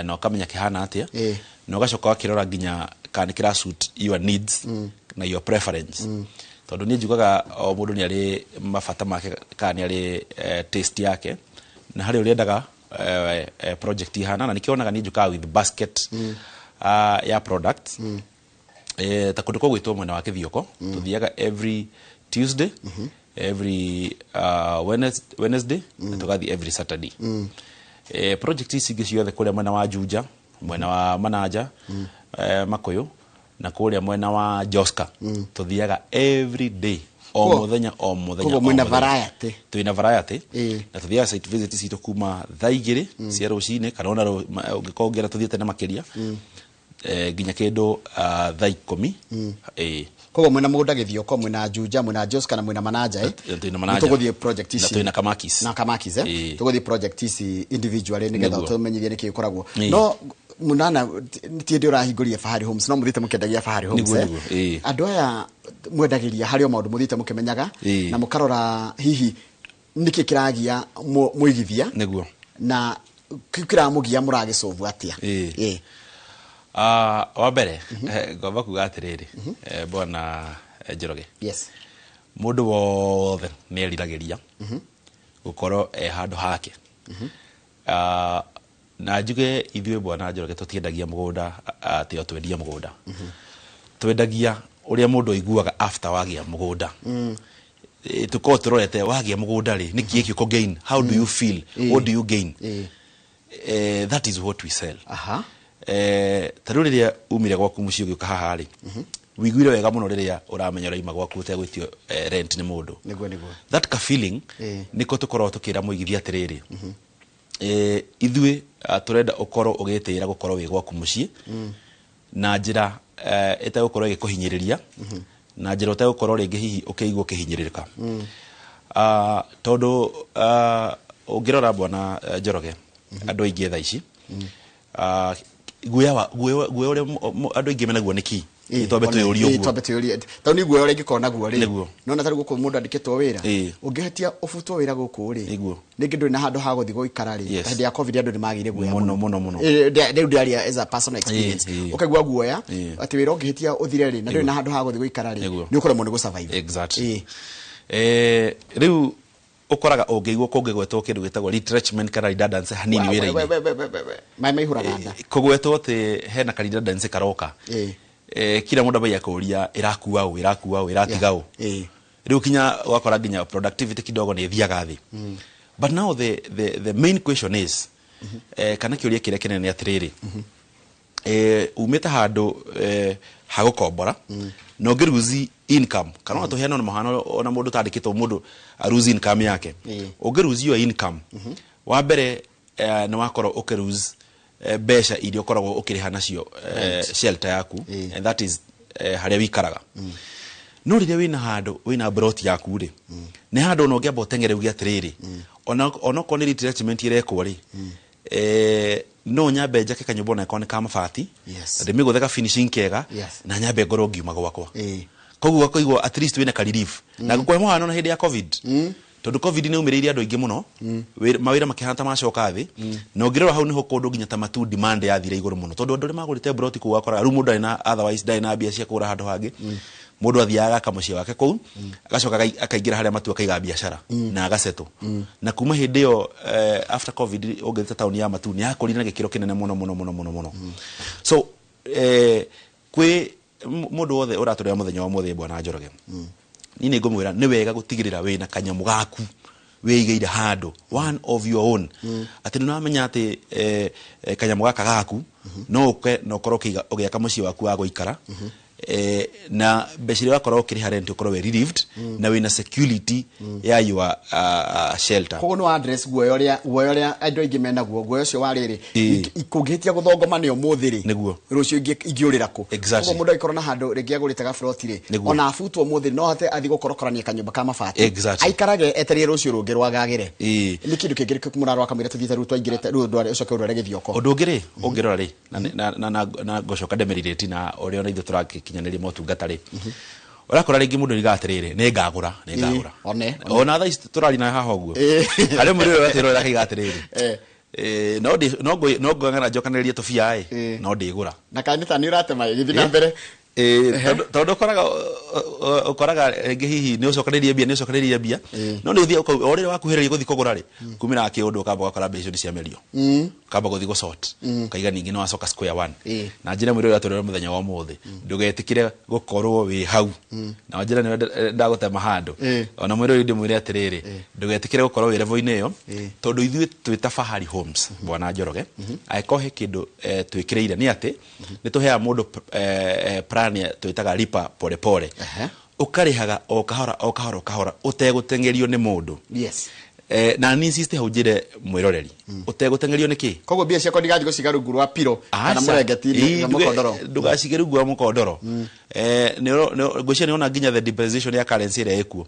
na ũkamenya kĩhana atĩa, na ũgacoka ũgakĩrora nginya kana nĩ kĩra suit your needs na your preference, tondũ niĩ njugaga o mũndũ nĩ arĩ mabata make kana nĩ arĩ taste yake na harĩ ũrĩa endaga project ihana, na nĩkĩo onaga niĩ njũkaga with basket ya products. Ta kũndũ kũgwĩtwo mwena wa Kĩthioko, tũthiaga every Tuesday, every Wednesday na tũgathiĩ every Saturday. Project ici ingĩ ciothe kũrĩa mwena wa Juja, mwena wa Manaja, Makũyũ na kũrĩa mwena wa Joska, tũthiaga every day, o mũthenya, o mũthenya, Koguo o mwĩna mũthenya. Variety. Twĩna variety. Na tũthiaga site visit citũ kuma thaa 2 cia rũcinĩ kana ona ũngĩkorwo ũngĩenda tũthiĩte na makĩria, nginya kĩndũ thaa 10. Ĩĩ. Koguo mwĩna mũgũnda Gĩthioko, mwĩna Juja, mwĩna Joska na mwĩna Manaja, eh? Na twĩna Manaja. Tũgũthiĩ project ici Na twĩna Kamakis. Na Kamakis, eh? Tũgũthiĩ project ici individually nĩgetha tũmenyithie nĩkĩ gĩkoragwo. No munana ti hĩndĩ ũrahingũrire Fahari Homes, no mũthiĩte mũkĩendagia Fahari Homes, Nĩguo, eh? nĩguo, ĩĩ. Andũ aya mwendagĩria harĩ o maũndũ mũthiĩte mũkĩmenyaga na mũkarora hihi nĩkĩ kĩragia mũigithia na kĩu kĩramũgia mũragĩcovu atĩa? Ĩĩ. Wa mbere ngomba kuga atĩrĩrĩ, bwana Njoroge, Yes. mũndũ wothe nĩ eriragĩria gũkorwo e handũ hake. Na njuge ithuĩ, bwana Njoroge, tũtiendagia mũgũnda atĩ o twendie mũgũnda. Twendagia ũrĩa mũndũ aiguaga after wagĩa mũgũnda. Tũkorwo tũrorete wagĩa mũgũnda rĩ, nĩkĩ gĩkĩ ũkũ gain, how do you feel, what do you gain? That is what we sell. Ta rĩu rĩrĩa umire gwaku mũciĩ ũgĩũka haha rĩ, wiguire wega mũno rĩrĩa ũramenya ũraima gwaku ũtegwĩtio rent nĩ mũndũ. Nĩguo, nĩguo. That ka feeling nĩko tũkoragwo tũkĩra mũigithia atĩrĩrĩ, ithuĩ tũrenda ũkorwo ũgĩtĩĩra gũkorwo wĩ gwaku mũciĩ na njĩra ĩtegũkorwo ĩgĩkũhinyĩrĩria, na njĩra ũtegũkorwo rĩngĩ hihi ũkĩigua ũkĩhinyĩrĩrĩka. Tondũ ũngĩrora, bwana Njoroge, andũ aingĩ thaa ici guoya guoya ũrĩa andũ aingĩ menaguo nĩ kĩ? Twambe twĩyũrie ũguo. Twambe twĩyũrie, tondũ nĩ guoya ũrĩa ingĩkorwo naguo rĩ, nona ta rĩu gũkũ mũndũ andĩkĩtwo wĩra, ũngĩhĩtia ũbutwo wĩra gũkũ rĩ, rĩngĩ ndũrĩ na handũ ha gũthiĩ gũikara rĩ. Hĩndĩ ya COVID andũ nĩ magĩire guoya Mũno, mũno, mũno. Rĩu ndĩraria as a personal experience. Ũkaigua guoya atĩ wĩra ũngĩhĩtia ũthire rĩ, na ndũrĩ na handũ ha gũthiĩ gũikara rĩ, nĩ ũkũremwo nĩ gũ-survive. Exactly. Rĩu ũkoraga ũngĩigua kũngĩgwetwo kĩndũ gĩtagwo retrenchment kana redundancy hanini wĩra-inĩ, Maĩ maihũraga nda. Kũgwetwo atĩ hena ka redundancy karoka, kila mũndũ ambagia kũũria ĩrakua ũ, ĩrakua ũ, ĩratiga ũ. Rĩu kinya ũgakora nginya productivity kidogo nĩ ĩthiaga thĩ. But now the main question is, kana kĩũria kĩrĩa kĩnene nĩ atĩrĩrĩ, umĩte handũ ha gũkombora na ũngĩ lose income, kana ona tũheane ona mũhano ona mũndũ ũtandĩkĩtwo, mũndũ a lose income yake, ũngĩ lose your income, wa mbere nĩ wakorwo ũkĩ lose mbeca iria ũkoragwo ũkĩrĩha nacio shelter yaku, and that is harĩa wĩikaraga. No rĩrĩa wĩna handũ wĩna broti yaku rĩ, nĩ handũ ona ũngĩamba ũteng'ere uge atĩrĩrĩ, onokorwo nĩ retrenchment ĩrekwo rĩ, no nyambe njake kanyũmba onakorwo nĩ ka mabati, na ndĩmĩgũthe ka finishing kega, na nyambe ngorwo ngiuma gwakwa. Koguo ũkaigua at least wĩna ka relief. Na ngũkũhe mũhano na hĩndĩ ya COVID, tondũ COVID nĩ umĩrĩirie andũ aingĩ mũno, mawĩra makĩhana ta macoka thĩ, na ũngĩrora hau nĩho kũndũ nginya ta Matu demand yathire igũrũ mũno, tondũ andũ arĩa magũrĩte broti kũu wakoraga rĩu mũndũ ndarĩ na, otherwise ndarĩ na mbia cia kũgũra handũ hangĩ. Mũndũ athiaga agaka mũciĩ wake kũu, agacoka akaingĩra harĩa Matu akaiga biacara na agasetũ. Na kuma hĩndĩ ĩyo, after COVID, ũngĩthita taũni ya Matu nĩ yakũrire na gĩkĩro kĩnene mũno mũno mũno mũno mũno. So kwĩ mũndũ wothe ũratũrĩa mũthenya wa mũthĩ, bwana Njoroge, Niĩ nĩ ngũmwĩra nĩ wega gũtigĩrĩra wĩna kanyamũ gaku wĩigĩire handũ, one of your own, atĩ nĩ ũramenya atĩ kanyamũ gaka gaku no ũke na ũkorwo ũgĩaka mũciĩ waku wa gũikara, na mbeca iria wakorwo ũkĩrĩha rent ũkorwo wĩ relieved na wĩna security ya your shelter. Koguo no address guoya ũrĩa, guoya ũrĩa andũ aingĩ menaguo, guoya ũcio wa rĩrĩ, kũngĩhĩtia gũthongoma nĩ ũmũthĩ rĩ, rũciũ ingĩũrĩra kũ? Koguo mũndũ angĩkorwo na handũ rĩngĩ agũrĩte gaburoti rĩ, ona abutwo ũmũthĩ no ahote athiĩ gũkorokorania kanyũmba ka mabati, aikarage etereire rũciũ rũngĩ rwagagĩre. Nĩ kĩndũ kĩngĩ kĩrĩkũ mũrarora kamũira tũthiĩte rĩu twaingĩrĩte rĩu ndware ũcoke ũrware Gĩthioko? Ũndũ ũngĩ rĩ, ũngĩrora rĩ, na ngũcoka ndemĩrirĩti na ũrĩa ona ithuĩ tũrakinyanĩria motungata rĩ, ũrakora rĩngĩ mũndũ oigaga atĩrĩrĩ, nĩ ngagũra, nĩ ngagũra. One, one. Ona thaa ici tũraria nawe haha ũguo, harĩ mũndũ ũyũ ũratwĩrorera akaiga atĩrĩrĩ, no ngũng'ang'ana njokanĩrĩrie tũbia ĩ, no ndĩgũra. Na kana nĩ ta nĩ ũratema gĩthiĩ na mbere. Tondũ ũkoraga rĩngĩ hihi nĩ ũcokanĩrĩrie mbia, nĩ ũcokanĩrĩrie mbia, no nĩ ũthiaga o rĩrĩa wakuhĩrĩria gũthiĩ kũgũra rĩ, kumĩraga kĩũndũ ũkamba ũgakora mbia icio nĩ ciamerio, ũkamba gũthiĩ gũ-sort, ũkaiga ningĩ nĩ wacoka square one. Na njĩra mwĩrĩ ũrĩa tũrĩ mũthenya wa ũmũthĩ, ndũgetĩkĩre gũkorwo wĩ hau, na njĩra nĩ ndagũtema handũ, ona mwĩrĩ ũyũ ndĩmwĩre atĩrĩrĩ, ndũgetĩkĩre gũkorwo wĩ level-inĩ ĩyo, tondũ ithuĩ twĩ ta Fahari Homes, bwana Njoroge, angĩkorwo he kĩndũ twĩkĩrĩire nĩ atĩ nĩ tũheaga mũndũ plan ya twĩtaga lipa pole pole, ũkarĩhaga o kahora o kahora o kahora ũtegũteng'erio nĩ mũndũ. Na niĩ insist hau njĩre mwĩroreri, ũtegũteng'erio nĩ kĩ? Koguo mbia ciakwa ndigathiĩ gũciga rungu rwa piro kana mũrengeti na mũkondoro. Ndũgacige rungu rwa mũkondoro. Ngwĩciria nĩ wona nginya the depreciation ya currency ĩrĩa ĩkuo,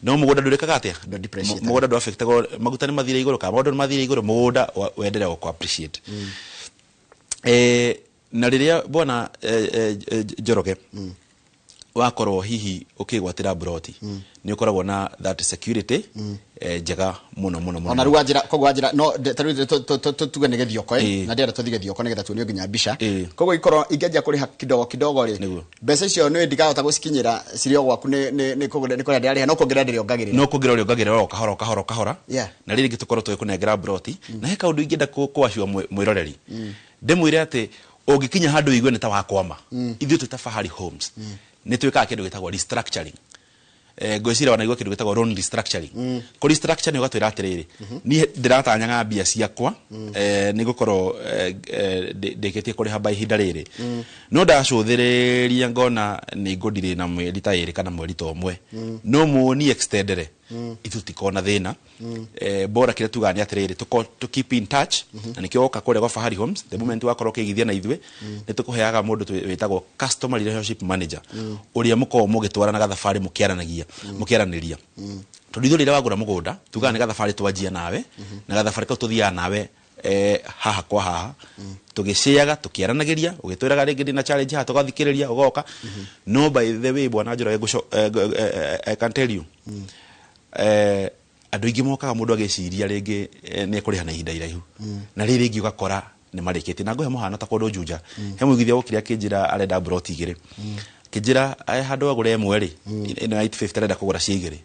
no mũgũnda ndũrĩkaga atĩa? Ndũ depreciate. Mũgũnda ndũ affectagwo, maguta nĩ mathire igũrũ kana maũndũ nĩ mathire igũrũ, mũgũnda wendelee gũ appreciate. Na rĩrĩa bwana Njoroge wakorwo hihi ũkĩgwatĩra mburoti, nĩ ũkoragwo na that security njega mũno mũno mũno. Ona rĩu wanjĩra, koguo wanjĩra no ta rĩu tuge nĩ Gĩthioko, na ndĩrenda tũthiĩ Gĩthioko nĩgetha tuonio nginya mbica. Koguo ikorwo ingĩanjia kũrĩha kidogo kidogo rĩ, mbeca icio nĩ ndigahota gũcikinyĩra cirĩ o gwaku, nĩ kũgũra, nĩ kũrĩa ndĩrarĩha, no kuongerera ndĩrĩongagĩrĩra. No kuongerera ũrĩongagĩrĩra o kahora o kahora o kahora. Na rĩrĩ rĩngĩ tũkorwo tũgĩkũnengera mburoti, na he kaũndũ ingĩenda kũacua mwĩroreri, ndĩmwĩre atĩ ũngĩkinya handũ ũigue nĩ ta wakwama, ithuĩ twĩ ta Fahari Homes nĩ twĩkaga kĩndũ gĩtagwo restructuring. Ngwĩciria wanaigua kĩndũ gĩtagwo loan restructuring. Kũ restructure nĩ ũgatwĩra atĩrĩrĩ, niĩ ndĩratanyaga mbia ciakwa, nĩ ngũkorwo ndĩkĩtie kũrĩha by ihinda rĩrĩ, no ndacũthĩrĩria ngona nĩ ngũndirĩ na mweri ta ĩrĩ kana mweri ta ũmwe, no muoni extendere, ithuĩ tũtikoragwo na thĩna. Bora kĩrĩa tugaga nĩ atĩrĩrĩ, tũkorwo to keep in touch, na nĩkĩo woka kũrĩa gwa Fahari Homes, the moment wakorwo ũkĩigithia na ithuĩ, nĩ tũkũheaga mũndũ wĩtagwo customer relationship manager, ũrĩa mũkoragwo mũgĩtwarana gathabarĩ mũkĩaranagia, mũkĩaranĩria, tondũ ithuĩ rĩrĩa wagũra mũgũnda tugaga nĩ gathabarĩ twanjia nawe, na gathabarĩ kau tũthiaga nawe haha kwa haha, tũgĩcĩaga tũkĩaranagĩria, ũgĩtwĩraga rĩngĩ ndĩna challenge haha, tũgathikĩrĩria ũgoka. No by the way bwana Njoroge, I can tell you, andũ aingĩ mokaga mũndũ agĩciria rĩngĩ nĩ ekũrĩha na ihinda iraihu, na rĩrĩ rĩngĩ ũgakora nĩ marĩkĩtie. Na ngũhe mũhano ta kũndũ Juja, he mũigithia wokire akĩnjĩra arenda mburoti igĩrĩ, akĩnjĩra handũ agũre ĩmwe rĩ, ĩno ya 850 arenda kũgũra cia igĩrĩ,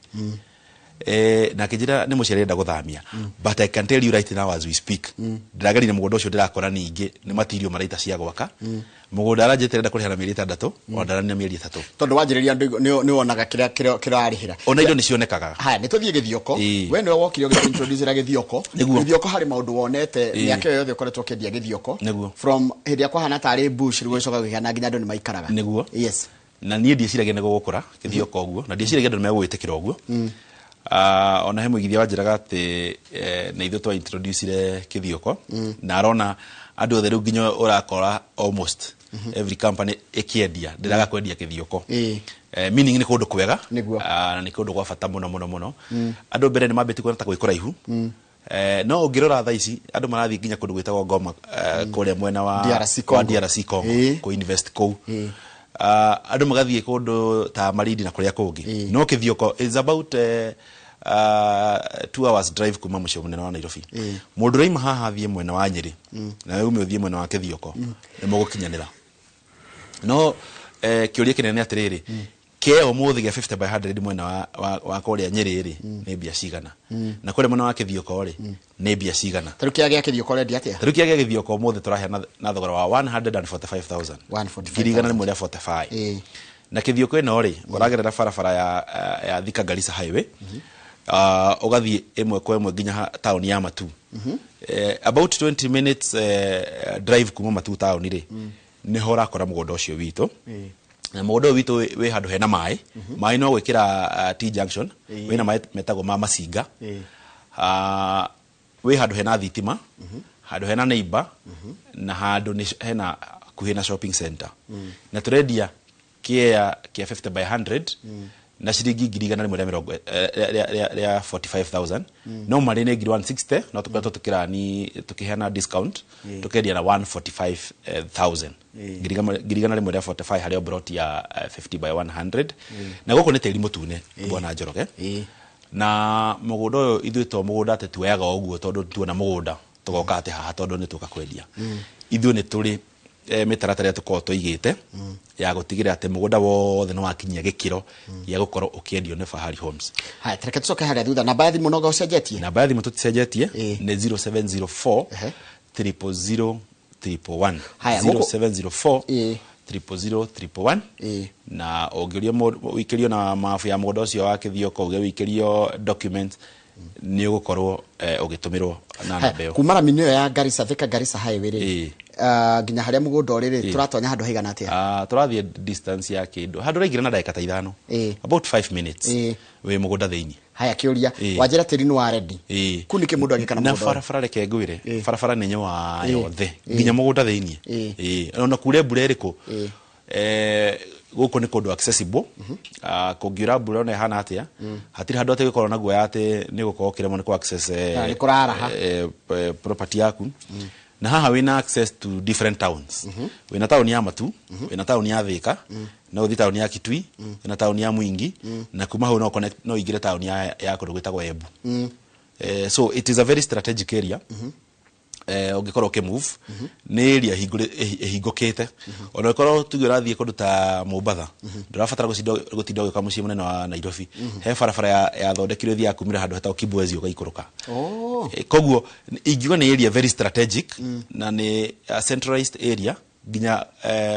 na akĩnjĩra nĩ mũciari arenda gũthamia. But I can tell you right now as we speak, ndĩragerire mũgũnda ũcio, ndĩrakora ningĩ nĩ material maraita cia gwaka mũgũnda, aranjĩte arenda kũrĩha na mĩeri 6, ona ndarania mĩeri 3. Tondũ wanjĩrĩria andũ nĩ wonaga kĩrĩa kĩrarĩhĩra. Ona indo nĩ cionekaga. Haya, nĩ tũthiĩ Gĩthioko. We nĩwe wokire ũgĩtũ-introducera Gĩthioko. Gĩthioko harĩ maũndũ wonete mĩaka ĩyo yothe ũkoretwo ũkĩendia Gĩthioko, from hĩndĩ ĩrĩa kwahana tarĩ bush rĩu gũcoka gũkĩhana nginya andũ nĩ maikaraga. Na niĩ ndieciragia nĩ gũgũkũra Gĩthioko ũguo, na ndieciragia andũ nĩ megũgwĩtĩkĩra ũguo. Ona he mũigithia wanjĩraga atĩ na ithuĩ twa introducire Kĩthioko, na arona andũ othe rĩu nginya ũrakora almost every company ĩkĩendia ndĩraga kwendia Kĩthioko. Meaning nĩ kũndũ kwega. Na nĩ kũndũ gwa bata mũno mũno mũno. Andũ mbere nĩ mambĩtie kuona ta gwĩ kũraihu, no ũngĩrora thaa ici andũ marathiĩ nginya kũndũ gwĩtagwo Goma, kũrĩa mwena wa DRC wa Congo. DRC Congo, kũ invest kũu. Andũ magathiĩ kũndũ ta Malindi na kũrĩa kũngĩ. No Kĩthioko is about 2 hours drive kuma mũciĩ mũnene wa Nairobi. Mũndũ ũraima haha athiĩ mwena wa Nyĩrĩ, na we ume ũthiĩ mwena wa Kĩthioko, nĩ mũgũkinyanĩra. No kĩũria kĩnene nĩ atĩrĩrĩ, kĩe ũmũthĩ gĩa 50 by 100 mwena wa kũrĩa Nyĩrĩ rĩ, nĩ mbia cigana? Na kũrĩa mwena wa Kĩthioko rĩ, nĩ mbia cigana? Ta rĩu kĩrĩa gĩa Kĩthioko ũrendia atĩa? Ta rĩu kĩrĩa gĩa Gĩthioko ũmũthĩ tũraheana na thogora wa 145,000. 145,000. 145,000. Na Kithioko ĩno rĩ, ũragerera barabara ya Thika Garissa Highway, ũgathiĩ ĩmwe kwa ĩmwe nginya taũni ya Matu. About 20 minutes drive kuma Matu taũni rĩ, nĩho ũrakora mũgũnda ũcio witũ. Na mũgũnda ũyũ witũ wĩ handũ hena maĩ. Maĩ no gwĩkĩra T junction, wĩna maĩ metagwo ma Macinga. Wĩ handũ hena thitima, handũ hena neighbor, na handũ nĩ hena hakuhĩ na shopping center. Na tũrendia kĩea kĩa 50 by 100 na ciringi 100,000 rĩa mĩrongo rĩa 45,000, no marĩ nĩ 160,000, no tũkoretwo tũkĩrani tũkĩheana discount, tũkendia na 145,000, 145,000 harĩ o broti ya 50 by 100. Na gũkũ nĩ tĩri mũtune, bwana Njoroge. Na mũgũnda ũyũ ithuĩ to mũgũnda atĩ tuoyaga o ũguo tondũ tuona mũgũnda tũgoka atĩ haha tondũ nĩ tũka kwendia. Ithuĩ nĩ tũrĩ mĩtaratara ĩrĩa tũkoragwo tũigĩte ya gũtigĩrĩra atĩ mũgũnda wothe nĩ wakinyia gĩkĩro gĩa gũkorwo ũkĩendio nĩ Fahari Homes. Haya, tareke tũcoke harĩa thutha. Namba ya thimũ noga ũcenjetie? Namba ya thimũ tũticenjetie, nĩ 0704 000 111. Haya, 0704 000 111. Na ũngĩũrio ũikĩrio na mabu ya mũgũnda ũcio wa Kĩthioko, uge ũikĩrio document, nĩ ũgũkorwo ũgĩtũmĩrwo na namba ĩyo. Kuma rami ĩyo ya Garissa, Thika Garissa Highway rĩ, nginya harĩa mũgũnda ũrĩ rĩ, tũratonya handũ haigana atĩa? Tũrathiĩ distance ya kĩndũ handũ ũraingĩra na ndagĩka ta 5, about 5 minutes wĩ mũgũnda thĩinĩ. Haya, kĩũria, wanjĩra tĩri nĩ wa ready, kũu nĩkĩ mũndũ angĩka na na mũgũnda ũyũ? Barabara, reke ngwĩre, barabara nĩ nyoa yothe nginya mũgũnda thĩinĩ. Ona kure mbura ĩrĩkũ, gũkũ nĩ kũndũ accessible. Kũngiura mbura ona ĩhana atĩa, hatirĩ handũ atĩ gũkorwo na guoya atĩ nĩ gũkorwo ũkĩremwo nĩ kũ access Nĩ kũraraha. Property yaku. Na haha wĩna access to different towns. Wĩna taũni ya Matu, wĩna taũni ya Thika, no ũthiĩ taũni ya Kitui, wĩna taũni ya Mwingi, na kuma hau no connect, no ũingĩre taũni ya kũndũ gwĩtagwo Embu. So it is a very strategic area. Ũngĩkorwo ũkĩmove nĩ area ĩhingũkĩte, ona ũkorwo tuge ũrathiĩ kũndũ ta Mombatha, ndũrabatara gũtinda ũgĩũka mũciĩ mũnene wa Nairobi. He barabara yathondekirwo ĩthiaga kumĩra handũ hetagwo Kibwezi ũgaikũrũka. Koguo ingiuga nĩ area very strategic na nĩ a centralized area nginya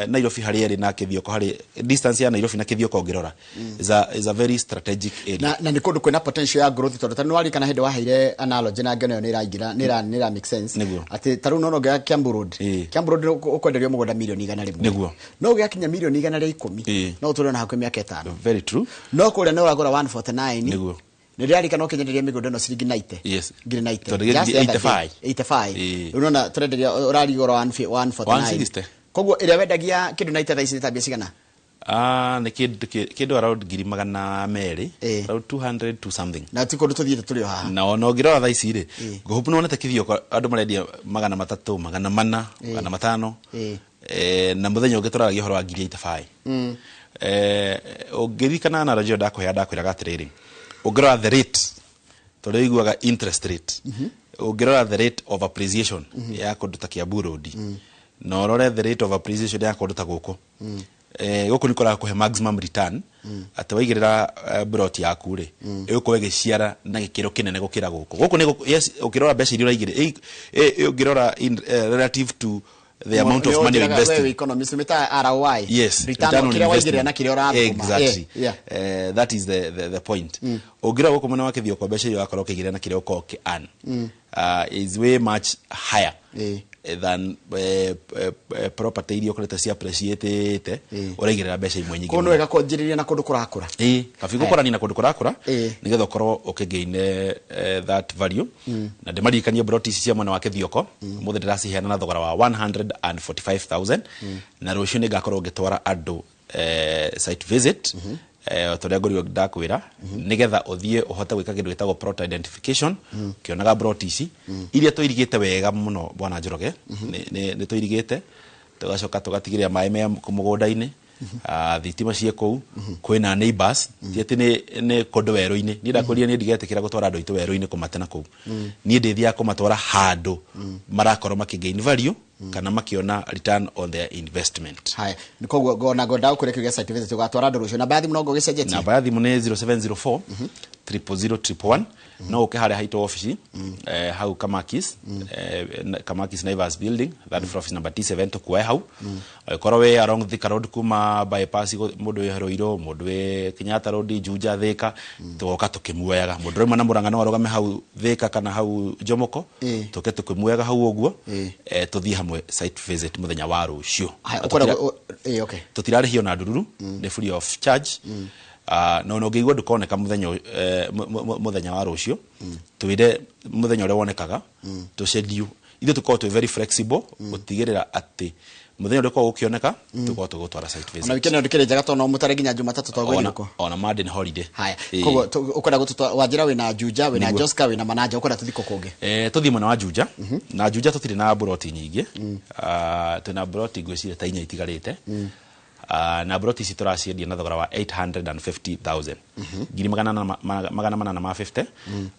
Nairobi harĩa ĩrĩ na Kĩthioko, harĩ distance ya Nairobi na Kĩthioko ũngĩrora, is a very strategic area. Na nĩ kũndũ kwĩna potential ya growth, tondũ ta nĩ warikana hĩndĩ waheire analogy na ngĩona ĩyo nĩ ĩraingĩra, nĩ ĩra make sense. Nĩguo. Atĩ ta rĩu nona ũngĩoya Kiambu Road, Kiambu Road ũkwenderio mũgũnda 100,000,000. Nĩguo. No ũgĩakinya 110,000,000, no ũtũre na hakuhĩ mĩaka 5. Very true. No kũrĩa nĩ ũragũra 149. Nĩguo. Nĩ ndĩrarikana ũkĩnyenderia mĩgũnda ĩno ciringi 90. Yes. Ngiri 90. Tondũ Just the other 85. day. 85. Rĩu nona tũrenderia ũrarigũra 149. 160. Koguo ĩrĩa wendagia kĩndũ 90 thaa ici nĩ ta mbia cigana? Nĩ kĩndũ around 200,000, around 200 to something. Na ti kũndũ tũthiĩte tũrĩ o haha. Na ona ũngĩrora thaa ici rĩ, ngũhũpu nĩwonete Kĩthioko andũ marendia 300, 400, 500. Na mũthenya ũngĩ tũraragia ũhoro wa 85,000. Ũngĩririkana analogy ĩyo ndakũhea, ndakwĩraga atĩrĩrĩ, ũngĩrora the rate, tondũ ũiguaga interest rate, ũngĩrora the rate of appreciation ya kũndũ ta Kiambu Road, na ũrore the rate of appreciation ya kũndũ ta gũkũ, gũkũ nĩ kũrakũhe maximum return, atĩ waigĩrĩra broti yaku rĩ, ĩgũkorwo ĩgĩciara na gĩkĩro kĩnene gũkĩra gũkũ. Gũkũ nĩ yes, ũkĩrora mbeca iria ũraigĩrĩra, ũngĩrora in relative to the amount of money you invested. Wewe economist meta ROI. Yes, return on kĩrĩa waigĩrĩra na kĩrĩa ũrathũkũma. Exactly. That is the point. Ũngĩrora gũkũ mwena wa Kĩthioko, mbeca iria ũrakorwo ũkĩigĩrĩra na kĩrĩa ũkorwo ũkĩ earn is way much higher than property iria ũkoretwo ci appreciate ũraigĩrĩra mbeca imwe nyingĩ Koguo nĩ mũno. wega kwanjĩrĩria na kũndũ kũrakũra. Ĩĩ, kabi gũkũrania na kũndũ kũrakũra, nĩgetha ũkorwo ũkĩgain that value. Na ndĩmaririkanie broti ici cia mwena wa Kĩthioko ũmũthĩ ndĩraciheana na thogora wa 145,000, na rũciũ nĩngakorwo ngĩtwara andũ site visit, ta ũrĩa ngorirwo ndakwĩra, nĩgetha ũthiĩ ũhote gwĩka kĩndũ gĩtagwo plot identification, ũkĩonaga broti ici iria tũirigĩte wega mũno, bwana Njoroge. Nĩ tũirigĩte, tũgacoka tũgatigĩrĩra maĩ me mũgũnda-inĩ, thitima ciĩ kũu, kwĩna neighbors, ti atĩ nĩ kũndũ werũ-inĩ. Niĩ ndakwĩrire niĩ ndigetĩkĩra gũtwara andũ aitũ werũ-inĩ kũmate na kũu. Niĩ ndĩthiaga kũmatwara handũ marakorwo makĩ gain value kana makĩona return on their investment. Haya, nĩ koguo ona ngwendaga kũrĩa kĩu gĩa site visit ũgatwara andũ rũciũ. Namba ya thimũ no ũgĩcenjetie? Namba ya thimũ nĩ 0704 000 111. No ũke harĩa haitũ ofici, hau Kamakis, Kamakis Naivas building, third floor, office number T7, tũkuoe hau. Angĩkorwo wĩ along Thika Road, kuma bypass, mũndũ wĩ Ruiru, mũndũ wĩ Kenyatta Road, Juja, Thika, tũgoka tũkĩmuoyaga. Mũndũ ũrĩa na Murang'a no arũgame hau Thika kana hau Jomoko, tũke tũkĩmuoyaga hau ũguo. Tũthiĩ hamwe site visit mũthenya wa rũciũ. Haya, Na ũkwenda okay. Tũtirarĩhio na ndururu, nĩ free of charge. No ũngĩigua ndũkoneka mũthenya mũthenya wa rũciũ, twĩre mũthenya ũrĩa wonekaga, tũschedule. Ithuĩ tũkoragwo twĩ very flexible gũtigĩrĩra atĩ mũthenya ũrĩa ũkoragwo ũkĩoneka, tũkoragwo tũgũtwara site visit. Ona weekend ĩno ndĩkĩrĩ njega tondũ no mũtare nginya Jumatatũ Ona, twagwĩthirũko. ona Monday nĩ holiday. Haya, koguo ũkwenda gũtũtwara wanjĩra wĩna Juja, wĩna Nĩguo. Joska, wĩna Manaja, ũkwenda tũthiĩ kũ kũngĩ? Tũthiĩ mwena wa Juja. Na Juja tũtirĩ na mburoti nyingĩ. Twĩna mburoti ngwĩciria ta 4 itigarĩte. Na mburoti ici tũraciendia na thogora wa 850,000, ngiri magana 8 ma 50.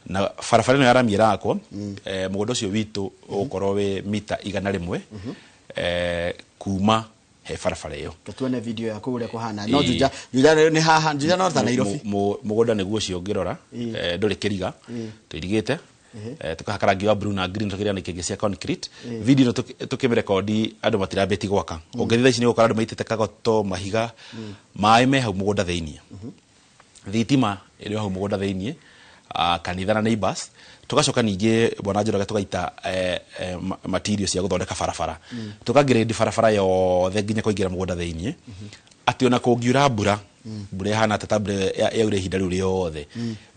Na barabara ĩno ya rami ĩrakwo, mũgũnda ũcio witũ ũgũkorwo wĩ mita 100 kuma he barabara ĩyo. Tuone video ya kũu ũrĩa kũhana. No Juja, Juja nĩ haha, Juja no ta Nairobi. Mũgũnda nĩguo ũcio ũngĩrora, ndũrĩ kĩriga, tũirigĩte, tukahaka rangi wa blue na green, tukĩrĩa na ikĩngĩ cia concrete. Video ĩno tũkĩmĩrekondi andũ matirambĩtie gwaka. Ũngĩthiĩ thaa ici nĩ ũgũkora andũ maitĩte kagoto, mahiga, maĩ me hau mũgũnda thĩiniĩ, thitima ĩrĩ o hau mũgũnda thĩiniĩ, kanitha na neighbors. Tugacoka ningĩ, bwana Njoroge, tugaita material cia gũthondeka barabara, tukagrade barabara yothe nginya kũingĩra mũgũnda thĩiniĩ, atĩ ona kũngiura mbura, mbura ĩhana atĩa, ta mbura yaura ihinda rĩu rĩothe,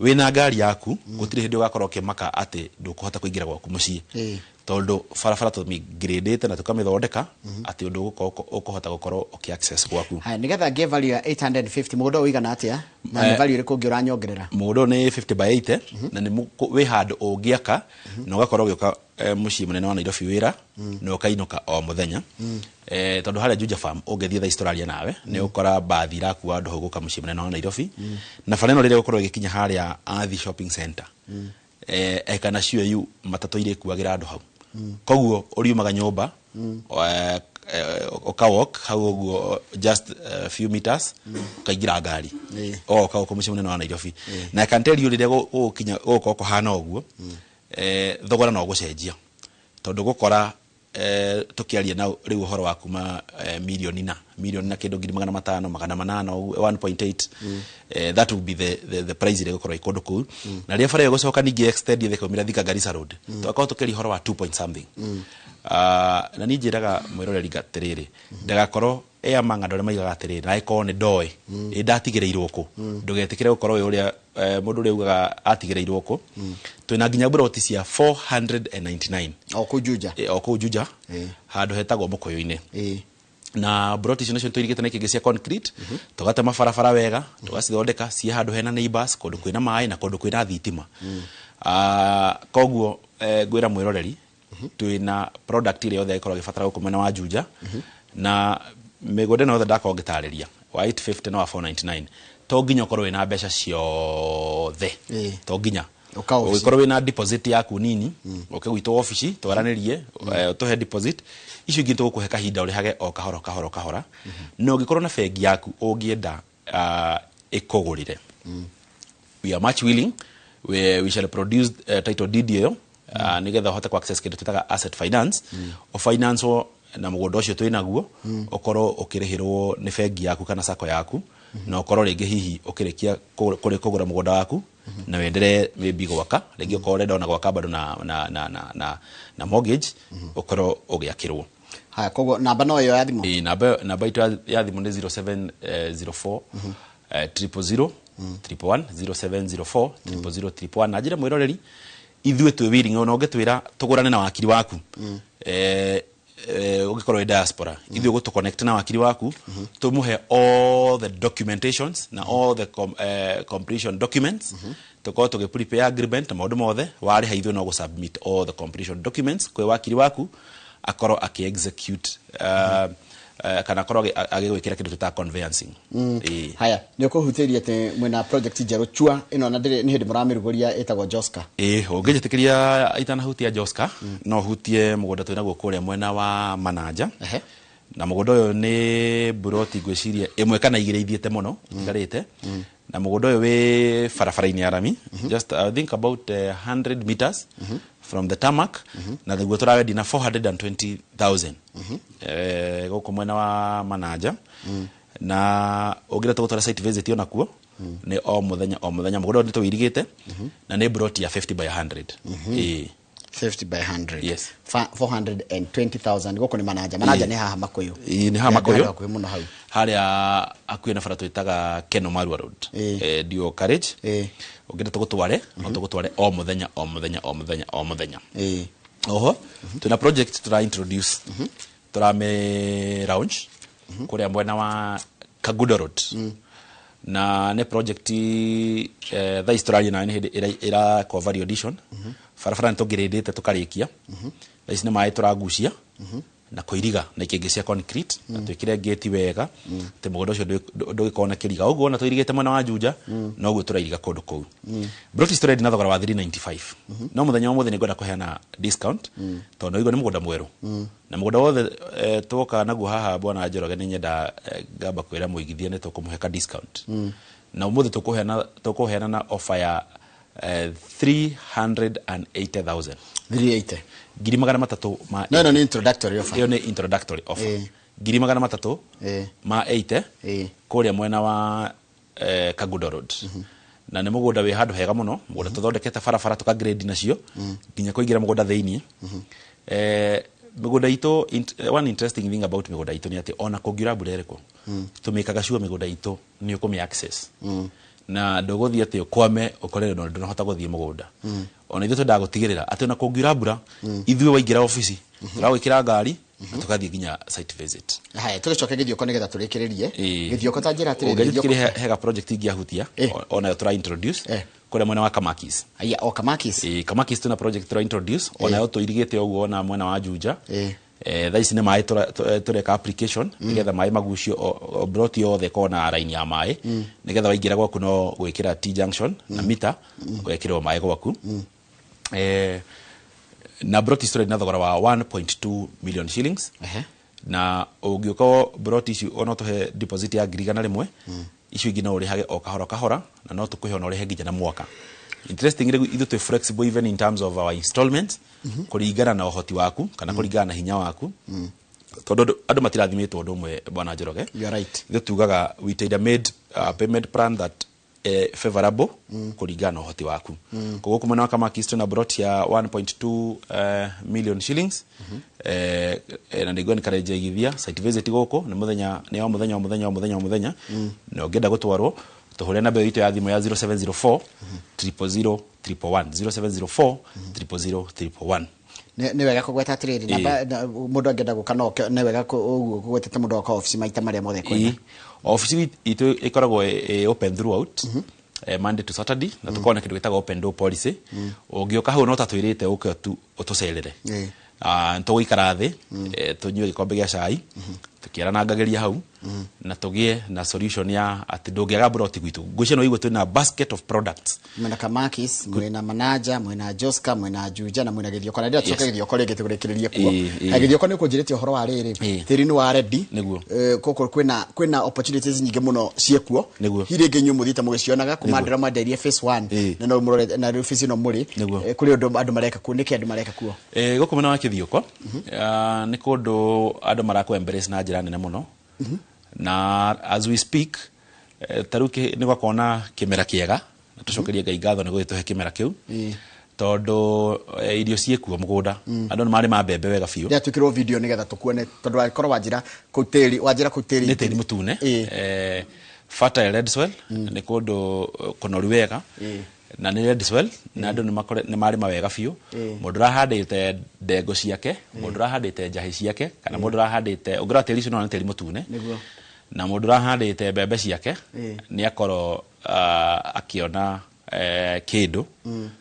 wĩna ngari yaku gũtirĩ hĩndĩ ũgakorwo ũkĩmaka atĩ ndũkũhota kũingĩra gwaku mũciĩ, tondũ barabara tũmĩgradĩte na tũkamĩthondeka atĩ ũndũ ũgũkorwo ũkũhota gũkorwo ũkĩ access gwaku. Haya, nĩgetha ngĩe value ya 850, mũgũnda ũyũ ũigana atĩa na nĩ value ĩrĩkũ ũngĩ ũranyongerera? Mũgũnda ũyũ nĩ 50 by 80 na nĩ wĩ handũ ũngĩaka na ũgakorwo ũgĩũka mũciĩ mũnene wa Nairobi wĩra na ũkainũka o mũthenya, tondũ harĩa Juja Farm ũngĩthiĩ thaa ici tũraria nawe nĩ ũkora mbathi irakua andũ hau gũka mũciĩ mũnene wa Nairobi. Na bara ĩno rĩrĩa ĩgũkorwo ĩgĩkinya harĩa Athi Shopping Center, kana CUAU, matatũ irĩkuagĩra andũ hau. Koguo ũriumaga nyũmba, ũka walk hau ũguo just few meters, ũkaingĩra ngari, ũgoka gũkũ mũciĩ mũnene wa Nairobi. Na I can tell you, rĩrĩa gũgũkinya gũgũkorwo kũhana ũguo, thogora no ũgũcenjia, tondũ gũkora tũkĩaria na rĩu ũhoro wa kuma mirioni na kĩndũ ngiri 500, 800 ũguo, 1.8. That will be the price ĩrĩa ĩgũkorwo ĩ kũndũ kũu. Na rĩrĩa bara ĩyo ĩgũcoka ningĩ extend ĩthiĩ kaumĩra Thika Garissa Road, tũgakorwo tũkĩaria ũhoro wa 2 point something. Na niĩ njĩraga mwĩroreri atĩrĩrĩ, ndagakorwo e among andũ arĩa maigaga atĩrĩrĩ, na ĩkorwo nĩ ndoĩ ĩ ndatigĩrĩirwo kũ. Ndũgetĩkĩre gũkorwo wĩ ũrĩa mũndũ ũrĩa ugaga atigĩrĩirwo kũ. Twĩna nginya mburoti cia 499 O kũu Juja? O kũu Juja, handũ hetagwo Mũkũyũ-inĩ. Na mburoti icio nacio tũirigĩte na ikĩngĩ cia concrete, tũgatema barabara wega, tũgacithondeka ciĩ handũ hena neighbors, kũndũ kwĩna maĩ na kũndũ kwĩna thitima. Koguo ngwĩra mwĩroreri twĩna product ĩrĩa yothe ĩkorwo ĩgĩbatara gũkũ mwena wa Juja. Na mĩgũnda ĩno yothe ndakorwo ngĩtarĩria, wa 850 na wa 499, to nginya ũkorwo wĩna mbeca ciothe. To nginya. Ũka ofici. Ũngĩkorwo wĩna deposit yaku nini, ũke gwitũ ofici twaranĩrie, ũtũhe deposit. Icio ingĩ tũgũkũhe kahinda ũrĩhage o kahora kahora kahora. Na ũngĩkorwo na bengi yaku ũngĩenda ĩkũgũrĩre, we are much willing. We shall produce title deed ĩyo, nĩgetha ũhote ku access kĩndũ twĩtaga asset finance, ũfinancewo na mũgũnda ũcio twĩnaguo, ũkorwo ũkĩrĩhĩrwo nĩ bengi yaku kana sacco yaku, na ũkorwo rĩngĩ hihi ũkĩrĩkia kũgũra mũgũnda waku na wenderee maybe gwaka rĩngĩ, ũkorwo ũrenda ona gwaka bado na mortgage, ũkorwo ũgĩakĩrwo. Haya, koguo namba no ĩyo ya thimũ? Ĩĩ, namba itũ ya thimũ nĩ 0704 000 111, 0704 000 111. Na njĩra mwĩroreri, ithuĩ twĩ willing, ona ũngĩtwĩra tũgũrane na wakiri waku, ũngĩkorwo wĩ diaspora, ithuĩ gũtũ connect na wakiri waku, tũmũhe all the documentations na all the completion documents, tũkorwo tũgĩ prepare agreement na maũndũ mothe. Warĩha, ithuĩ no gũ submit all the completion documents kwĩ wakiri waku, akorwo akĩ execute kana akorwo agĩgwĩkĩra kĩndũ twĩtaga conveyancing. Ĩĩ. Haya, nĩ ũkũhutĩria atĩ mwĩna project njerũ chua ĩno, na ndĩrĩ nĩ hĩndĩ mũramĩrugũria, ĩtagwo Joska. Ĩĩ, ũngĩnjĩtĩkĩria itanahutia Joska, no hutie mũgũnda twĩnaguo kũrĩa mwena wa Manaja. Na mũgũnda ũyũ nĩ mburoti ngwĩciria 1 kana 2 ithiĩte mũno itigarĩte. Na mũgũnda ũyũ wĩ barabara-inĩ ya rami, just I think about 100 meters from the tarmac, na nĩguo tũrawendia na 420,000 gũkũ mwena wa Manaja. Na ũngĩenda tũgũtwara site visit onakuo nĩ o mũthenya o mũthenya. Mũgũnda ũyũ nĩ tũwĩirigĩte na nĩ plot ya 50 by 100. Ĩĩ. 50 by 100. Yes. 420,000 gũkũ nĩ Manaja. Manaja nĩ haha Makuyu? Ĩĩ, nĩ haha Makuyu. Hakuhĩ mũno hau. Harĩa hakuhĩ na bara twĩtaga Keno Marua Road. Dual carriage. Ũngĩenda tũgũtware, no tũgũtware o mũthenya o mũthenya o mũthenya o mũthenya. Oho twĩna project tũra introduce, tũrame launch kũrĩa mwena wa Kagudo Road, na nĩ project thaa ici tũraria nawe nĩ hĩndĩ ĩrakwo value addition. Barabara nĩ tũngĩrĩndĩte tũkarĩkia, thaa ici nĩ maĩ tũragucia na kũiriga na ikĩngĩ cia concrete na twĩkĩre gate wega atĩ mũgũnda ũcio ndũgĩkorwo na kĩriga. Ũguo ona tũirigĩte mwena wa Juja, noguo tũrairiga kũndũ kũu. Plot tũrendia na thogora wa 395, no mũthenya wa ũmũthĩ nĩ ngwenda kũheana discount tondũ nĩwaigua nĩ mũgũnda mwerũ na mũgũnda wothe twoka naguo haha, bwana Njoroge, nĩ nyenda ngamba kwĩra mũigithia nĩ tũkũmũhe ka discount, na ũmũthĩ tũkũheana na offer ya 380,000. 380. 300,000 ma No, ĩno nĩ introductory offer. Ĩyo nĩ introductory offer. 300,000 ma 80 kũrĩa mwena wa Kagudo Road, na nĩ mũgũnda wĩ handũ hega mũno, mũgũnda tũthondekete barabara tũka grade nacio nginya kũingĩra mũgũnda thĩiniĩ. Mĩgũnda itũ, one interesting thing about mĩgũnda itũ nĩ atĩ ona kũngiura mbura ĩrĩkũ, tũmĩkaga sure mĩgũnda itũ nĩ ũkũmĩ access na ndũgũthiĩ atĩ ũkwame ũkore ndũnahota gũthiĩ mũgũnda. Ona ithuĩ twendaga gũtigĩrĩra atĩ ona kũngiura mbura, ithuĩ waingĩra obici tũragwĩkĩra ngari na tũgathiĩ nginya site visit. Haya, tũgĩcoke Gĩthioko nĩgetha tũrĩkĩrĩrie. Gĩthioko, ta njĩra atĩrĩrĩ. Ũngĩnjĩtĩkĩrie, hega project ingĩahutia onayo tũra introduce kũrĩa mwena wa Kamakis. Aya, o Kamakis. Ĩĩ, Kamakis twĩna project tũra introduce, onayo tũirigĩte ũguo ona mwena wa Juja. Thaa ici nĩ maĩ tũreka application nĩgetha maĩ magucio o plot yothe ĩkorwo na line ya maĩ, nĩgetha waingĩra gwaku no gwĩkĩra T junction na mita ũgekĩrwo maĩ gwaku. Na plot ici tũrendia na thogora wa 1.2 million shillings. Na ũngĩũka plot ici ona tũhe deposit ya 100,000, icio ingĩ no ũrĩhage o kahora kahora, na no tũkũhe ona ũrĩhe nginya na mwaka. Interesting, rĩu ithuĩ twĩ flexible even in terms of our installments, kũringana na ũhoti waku kana kũringana na hinya waku, tondũ andũ matirathimĩtwo ũndũ ũmwe, bwana Njoroge. You are right. Ithuĩ tugaga we tailor made payment plan that favorable kũringana na ũhoti waku. Koguo kumwena wa Kamakis twĩna plot ya 1.2 million shillings, na nĩguo nĩkarenja igithia site visit gũkũ nĩ mũthenya, nĩ o mũthenya o mũthenya o mũthenya o mũthenya. Na ũngĩenda gũtwarwo, tũhũre namba ĩyo itũ ya thimũ ya 0704 000 111, 0704 000 111. Nĩ wega kũgweta atĩrĩrĩ, namba mũndũ angĩenda gũka no oke, nĩ wega ũguo kũgwetete mũndũ oka obici maita marĩa mothe ekwenda. Ĩĩ. Obici itũ ĩkoragwo ĩ open throughout, Monday to Saturday, na tũkoragwo na kĩndũ gĩtagwo open door policy. Ũngĩũka hau no ta twĩrĩte ũke tu ũtũcerere. Ah, nĩtũgũikara thĩ, tũnyue gĩkombe gĩa cai tũkĩaranangagĩria hau na tũgĩe na solution ya atĩ ndũngĩaga broti gwitũ. Ngwĩciria no ũigue twĩna basket of products. Mwena Kamakis, mwena Manaja, mwena Joska, mwena Juja na mwena Gĩthioko, na ndĩra tucoke Gĩthioko rĩngĩ tũrĩkĩrĩrie kuo. Ĩĩ. Na Gĩthioko nĩ ũkũnjĩrĩte ũhoro wa rĩrĩ, tĩri nĩ wa ready. Nĩguo. Gũkũ kwĩna opportunities nyingĩ mũno ciĩkuo. Nĩguo. Hihi rĩngĩ inyuĩ mũthiĩte mũgĩcionaga kuma Nĩguo. ndĩra mwendeirie phase 1 na no mũrorete na rĩu phase ĩno mũrĩ. Nĩguo. Kũrĩ ũndũ andũ mareka kuo? Nĩkĩ andũ mareka kuo? Gũkũ mwena wa Kĩthiũko, nĩ kũndũ andũ marakũ embrace na njĩra nene mũno, na as we speak, ta rĩu nĩ gwakorwo na kĩmera kĩega, na tũcokerie Ngai ngatho nĩ gũgĩtũhe kĩmera kĩu, tondũ irio ciĩkuo mũgũnda, andũ nĩ marĩma mbembe wega biũ. Ndĩra twĩkĩrwo video nĩgetha tũkuone, tondũ wakorwo wanjĩra kũu tĩri, wanjĩra kũu tĩri Nĩ tĩri mũtune. Fertile red soil, nĩ kũndũ kũnoru wega na nĩ red soil, na andũ nĩ marĩma wega biũ. Mũndũ ũrahandĩte ndengũ ciake, mũndũ ũrahandĩte njahĩ ciake, kana mũndũ ũrahandĩte, ũngĩrora tĩri ũcio nĩwona nĩ tĩri mũtune. Na mũndũ ũrahandĩte mbembe ciake nĩ akorwo akĩona kĩndũ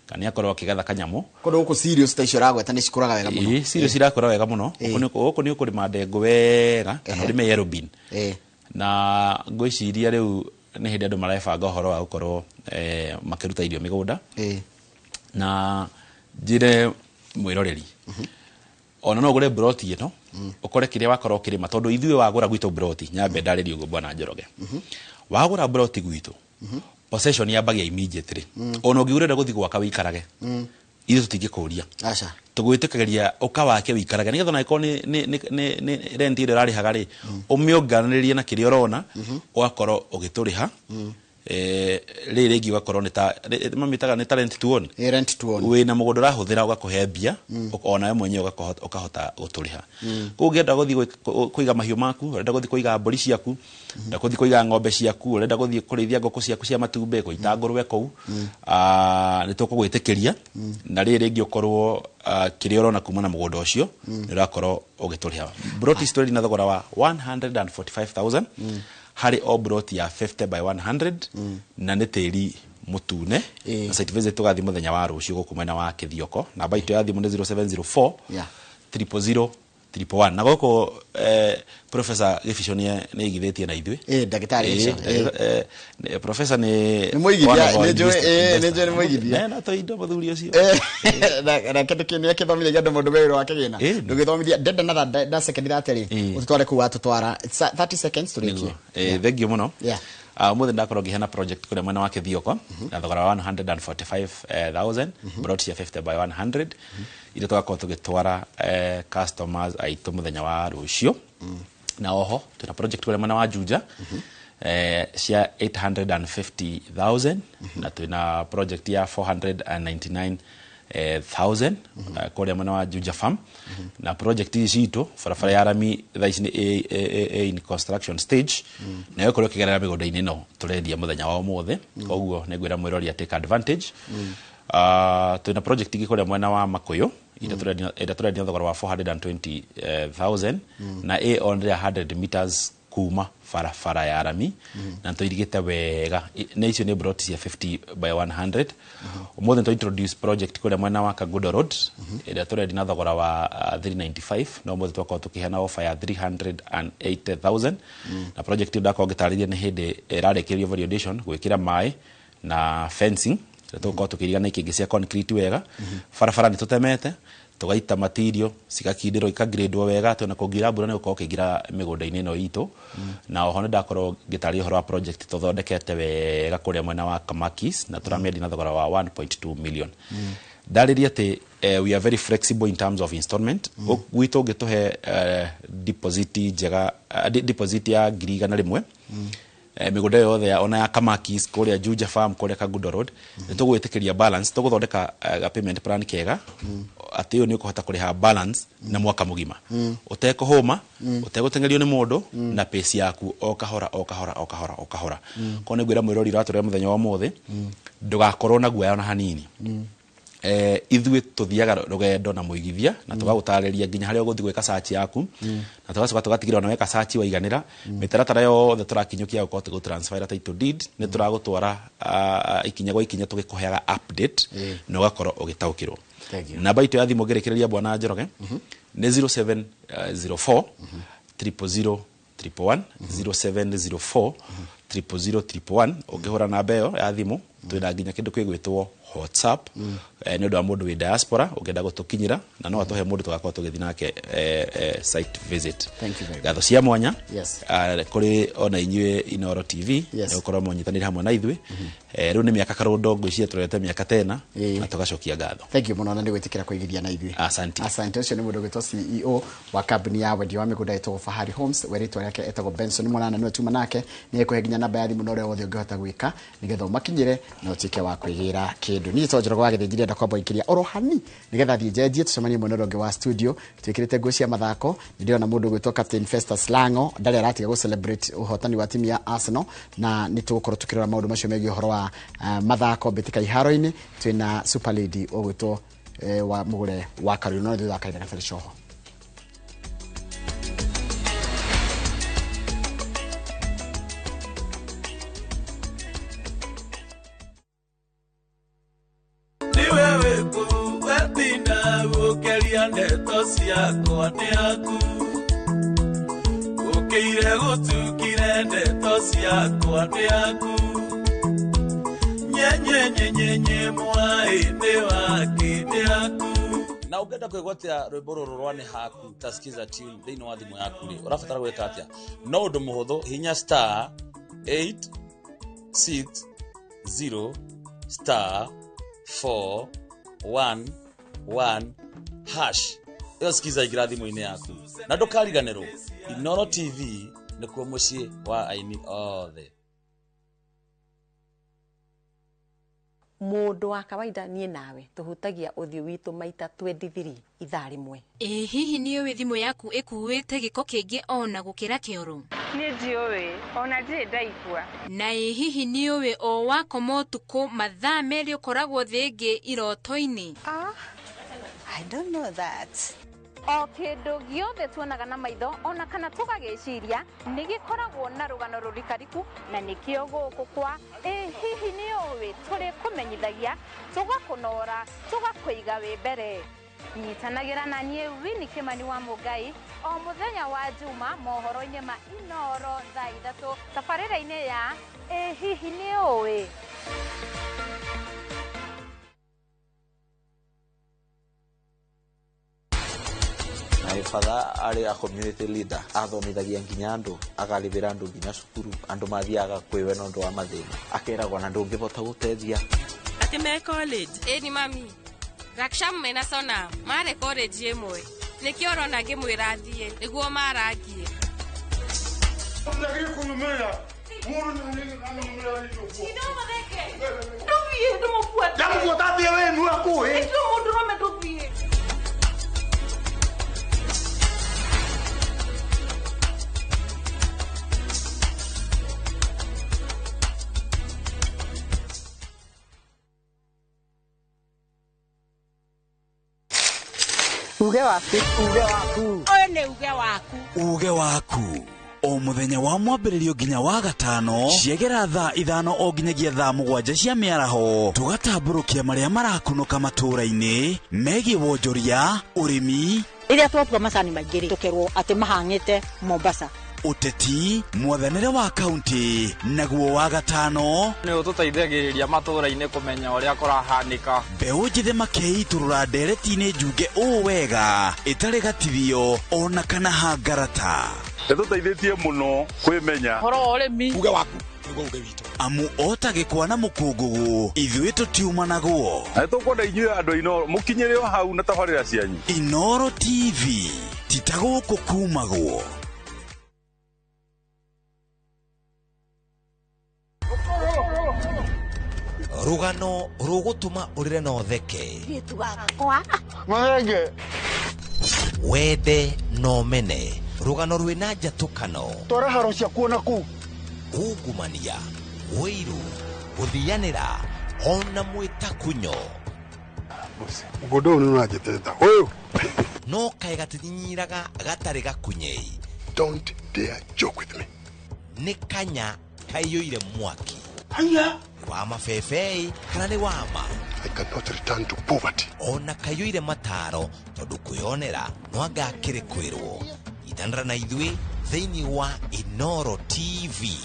kana nĩ akorwo akĩgetha kanyamũ. Kũndũ gũkũ cereals ta icio ũragweta nĩ cikũraga wega mũno. Ĩĩ, cereals irakũra wega mũno. Gũkũ nĩ ũkũrĩma ndengũ wega kana ũrĩme yellow bean, na ngwĩciria rĩu nĩ hĩndĩ andũ marebanga ũhoro wa gũkorwo makĩruta irio mĩgũnda. Na njĩre mwĩroreri ona no ũgũre broti ĩno ũkore kĩrĩa wakorwo ũkĩrĩma, tondũ ithuĩ wagũra gwitũ broti, nyambe ndarĩrie ũguo, bwana Njoroge, wagũra broti gwitũ Possession yambagia immediately. Ona ũngiurenda gũthiĩ gwaka wĩikarage, ithuĩ tũtingĩkũria. Aca. Tũgwĩtĩkagĩria ũka wake wĩikarage, nĩgetha ona ĩkorwo nĩ rent ĩrĩa ũrarĩhaga rĩ, ũmĩonganĩrĩrie na kĩrĩa ũrona, ũgakorwo ũgĩtũrĩha. Rĩrĩ rĩngĩ ũgakorwo nĩ ta mamĩtaga nĩ ta rent to own. Ĩ, rent to own. Wĩna mũgũnda ũrahũthĩra, ũgakũhe mbia, onawe mwenyewe ũkahota gũtũrĩha. Koguo ũngĩenda gũthiĩ kũiga mahiũ maku, ũrenda gũthiĩ kũiga mbũri ciaku, ũrenda gũthiĩ kũiga ng'ombe ciaku, ũrenda gũthiĩ kũrĩithia ngũkũ ciaku cia matumbĩ, kũita ngũrwe kũu, nĩ tũkũgwĩtĩkĩria. Na rĩrĩ rĩngĩ ũkorwo kĩrĩa ũrona kuma na mũgũnda ũcio nĩ ũrakorwo ũgĩtũrĩha. Broti ici tũrendia na thogora wa 145,000 harĩ o broti ya 50 by 100, na nĩ tĩri mũtune. Na site visit tũgathiĩ mũthenya wa rũciũ gũkũ mwena wa Kĩthioko. Namba itũ ya thimũ nĩ 0704 000 111. Na gũkũ Professor Gĩbico nĩ aigithĩtie na ithuĩ. Ĩ, ndagĩtarĩ Ĩ, Gĩbico, ĩ. Professor nĩ Nĩ mũigithia, one of our nĩ njũĩ, ĩ, nĩ njũĩ nĩ mũigithia. Na to indo mũthuri ũcio. Na kĩndũ kĩu nĩ akĩthomithagia andũ maũndũ meerũ wa kĩgĩna. Ĩ. Ndũgĩthomithia ndenda na tha second 30 Ĩ. ũtũtware kũu watũtwara. It's 30 seconds tũrĩkie. Nĩguo. Thengiũ mũno. Ũmũthĩ ndakorwo ngĩheana project kũrĩa mwena wa Kĩthioko na thogora wa 145,000, plot cia 50 by 100, iria tũgakorwo tũgĩtwara customers aitũ mũthenya wa rũciũ. Na oho twĩna project kũrĩa mwena wa Juja cia 850,000, na twĩna project ya 499 thousand kũrĩa mwena wa Juja Farm. Na project ici citũ, barabara ya rami thaa ici nĩ ĩ in construction stage, na ĩgũkorwo ĩkĩgerera mĩgũnda-inĩ ĩno tũrendia mũthenya wa ũmũthĩ. Koguo nĩ ngwĩra mwĩrori take advantage. Twĩna project ingĩ kũrĩa mwena wa Makũyũ ĩrĩa tũrendia thogora wa 420,000, na ĩ only 100 meters kuma barabara ya rami, na tũirigĩte wega. Na icio nĩ plot cia 50 by 100. Ũmũthĩ nĩ introduce project kũrĩa mwena wa Kangundo Road ĩrĩa tũrendia na thogora wa 395, no ũmũthĩ twakorwo tũkĩheana offer ya 380,000. Na project ĩyo ndakorwo ngĩtarĩria nĩ hĩndĩ ĩrarĩkĩrĩrio validation, gwĩkĩra maĩ na fencing, ĩrĩa tũgũkorwo tũkĩiriga na ikĩngĩ cia concrete wega. Barabara nĩ tũtemete, tũgaita material cigakindĩrwo, ikagradwo wega, atĩ ona kũngiura mbura nĩ gũkorwo kĩingĩra mĩgũnda-inĩ ĩno itũ. Na oho nĩ ndakorwo ngĩtarĩria ũhoro wa project tũthondekete wega kũrĩa mwena wa Kamakis, na tũramĩendia na thogora wa 1.2 million. Ndarĩria atĩ we are very flexible in terms of installment. Gwitũ ũngĩtũhe deposit njega, deposit ya 100,000, mĩgũnda ĩyo yothe ona ya Kamakis, kũrĩa Juja Farm, kũrĩa Kangundo Road, nĩ tũgwĩtĩkĩria balance, tũgũthondeka ga payment plan kega atĩ ũyũ nĩ ũkũhota kũrĩha balance na mwaka mũgima ũtekũhũma, ũtegũteng'erio nĩ mũndũ, na pace yaku o kahora, o kahora, o kahora, o kahora. Koguo nĩ ngwĩra mwĩrori ũratũrĩa mũthenya wa ũmũthĩ, ndũgakorwo na guoya ona hanini. Ithuĩ tũthiaga rũgendo na mũigithia na tũgagũtarĩria nginya harĩa ũgũthiĩ gwĩka search yaku, na tũgacoka tũgatigĩrĩra ona weka search waiganĩra, mĩtaratara yothe tũrakinyũkia gũkorwo tũgũ transfer title deed, nĩ tũragũtwara ikinya gwa ikinya tũgĩkũheaga update na ũgakorwo ũgĩtaũkĩrwo. Thank you. Namba itũ ya thimũ ngĩrĩkĩrĩria, bwana Njoroge, nĩ 0704 000 111, 0704 000 111. Ũngĩhũra namba ĩyo ya thimũ, twĩna nginya kĩndũ kĩgwĩtwo WhatsApp nĩ ũndũ wa mũndũ wĩ diaspora ũngĩenda gũtũkinyĩra, na no atũhe mũndũ tũgakorwo tũgĩthiĩ nake site visit. Thank you very much. Ngatho cia mwanya kũrĩ ona inyuĩ Inooro TV nĩ gũkorwo mũnyitanĩire hamwe na ithuĩ. Rĩu nĩ mĩaka karũndo ngwĩciria tũrete mĩaka tena na tũgacokia ngatho. Thank you mũno na nĩ gwĩtĩkĩra kũigithia na ithuĩ. Asante. Asante. Ũcio nĩ mũndũ ũgwĩtwo CEO wa kambuni ya wendia wa mĩgũnda ĩtagwo Fahari Homes, we rĩtwa rĩake etagwo Benson Mũnana, nĩwe tuma nake. Nĩ ekũhe nginya namba ya thimũ na ũrĩa wothe ũngĩhota gwĩka nĩgetha ũmakinyĩre na ũtuĩke wa kwĩgĩra kĩndũ. Niĩ to Njoroge wa Gĩthĩnji, ndĩrenda kwamba gũikĩria oro hani nĩgetha thiĩ njenjie, tũcemanie mwena ũrĩa ũngĩ wa studio twĩkĩrĩte nguo cia mathako. Nĩ ndĩrona mũndũ ũgwĩtwo Captain Festus Lango ndarĩ aratiga gũ celebrate ũhotani wa timu ya Arsenal, na nĩ tũgũkorwo tũkĩrora maũndũ macio megiĩ ũhoro wa mathako mbĩtĩka iharo-inĩ. Twĩna super lady ũgwĩtwo wa mũgũre wa Karuri, no thutha wa kahinda gatarĩ coho. Nĩ wewe kũ wetinda gũkeria ndeto ciakwa nĩ aku ũkĩire gũtukire ndeto ciakwa nĩ aku nyenyenyenyenye mwaĩ nĩ wake nĩ aku. Na ũngĩenda kwĩgwatĩra rwĩmbo rũrũ rwa nĩ haku ta skiza tune thĩinĩ wa thimũ yaku rĩ, ũrabatara gwĩka atĩa? No ũndũ mũhũthũ, hinya star 8 6 0 star 4 1 1 hash. Ĩyo skiza ingĩra thimũ-inĩ yaku na ndũkariganĩrwo Inoro TV nĩkuo mũciĩ wa aini othe. Mundu wa kawaida nie nawe tuhutagia uthio witu maita 23 ithaa rimwe. Ĩ hihi nĩ ũĩ thimũ yaku ĩkuĩte gĩko kĩingĩ ona gũkĩra kĩoro? Niĩ ndiũĩ ona ndirĩ ndaigua. Na ĩ hihi nĩ ũĩ o wakoma ũtukũ mathaa 2 ũkoragwo thĩ ĩngĩ iroto-inĩ? I don't know that. O kĩndũ gĩothe tuonaga na maitho ona kana tũgagĩciria nĩ gĩkoragwo na rũgano rũrikariku, na nĩkĩo gũkũ kwa ĩ hihi nĩ ũĩ tũrĩkũmenyithagia, tũgakũnora, tũgakũiga wĩ mbere. Nyitanagĩra na niĩ Winnie Kimani wa Mũngai o mũthenya wa Juma mohoro-inĩ ma Inoro thaa 3 tabarĩra-inĩ ya ĩ hihi nĩ ũĩ. My father arĩ a community leader, athomithagia nginya andũ, akarĩbĩra andũ nginya cukuru, andũ mathiaga kwĩwe na ũndũ wa mathĩna, akeragwo na ndũngĩbota gũteithia. Atĩ me college? Ĩni mami, Raksham mena Sonam marĩ college ĩmwe, nĩkĩo ũrona ngĩmwĩra athiĩ nĩguo marangie. Uge waku, uge waku. Ũyũ nĩ uge waku. Uge waku. O mũthenya wa mwambĩrĩrio nginya wa gatano ciegera thaa 5 o nginyagia thaa 7 cia mĩaraho, tũgatambũrũkia marĩa marakunũka matũũra-inĩ megiĩ wonjoria, ũrĩmi, rĩrĩa twatua macani maingĩ rĩ, tũkerwo atĩ mahang'ĩte Mombasa, ũteti, mwathanĩre wa kaunti, naguo wa gatano nĩ ũtũteithagĩrĩria matũũra-inĩ kũmenya ũrĩa kũrahanĩka. Mbeũ njĩthĩ makeitũrũra ndereti-inĩ njunge ũũ wega ĩtarĩ gatithio ona kana hangarata. Ĩtũteithĩtie mũno kwĩmenya ũhoro wa ũrĩmi. Uge waku nĩguo uge witũ. Amu ota gĩkwa na mũkũngũgũ ithuĩ tũtiumanagwo. Na nĩtũkwenda inyuĩ andũ a Inoro mũkinyĩre o hau na tabarĩra cianyu. Inoro TV ti ta gũkũ kumagwo. Rũgano rũgũtũma ũrĩre na ũtheke, wende na ũmene, rũgano rwĩna njatũkano, twara haro ciakuo na kũu, ungumania, ũiru, gũthianĩra ona mwĩtakunyo. Mũgũnda ũyũ nĩ ũranjĩtĩrĩta ũyũ no kaĩ gatinyinyiraga gatarĩ gakunyei. Don't dare joke with me. Nĩ kanya kaiyũire mwaki. Haya wa mabebei kana nĩ wama. I cannot return to poverty. Ona kaiyũire mataro tondũ kwĩyonera no anga akĩrĩ kwĩrwo. Itanĩra na ithuĩ thĩinĩ wa Inoro TV.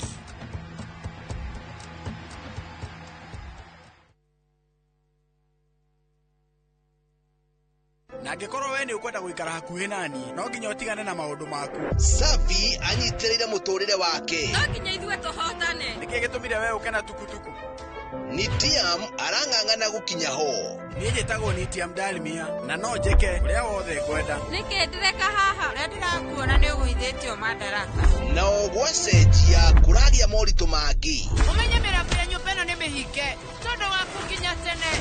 Na angĩkorwo we nĩ ũkwenda gũikara hakuhĩ nani, no nginya ũtigane na maũndũ maku. Safi anyitĩrĩire mũtũrĩre wake. No nginya ithuĩ tũhotane. Nĩkĩ gĩtũmire we ũke na tukutuku? Nitiam arang'ang'ana gũkinya ho. Niĩ njĩtagwo Nitiam Dalmia na no njĩke ũrĩa wothe ngwenda. Nĩkĩ ndĩreka haha? Ũrĩa ndĩrakuona nĩ ũgũithĩtio madaraka. Nao gwacenjia kũragĩa moritũ mangĩ. Ũmenye mĩrango ya nyũmba ĩno nĩ mĩhinge tondũ waku nginya tene.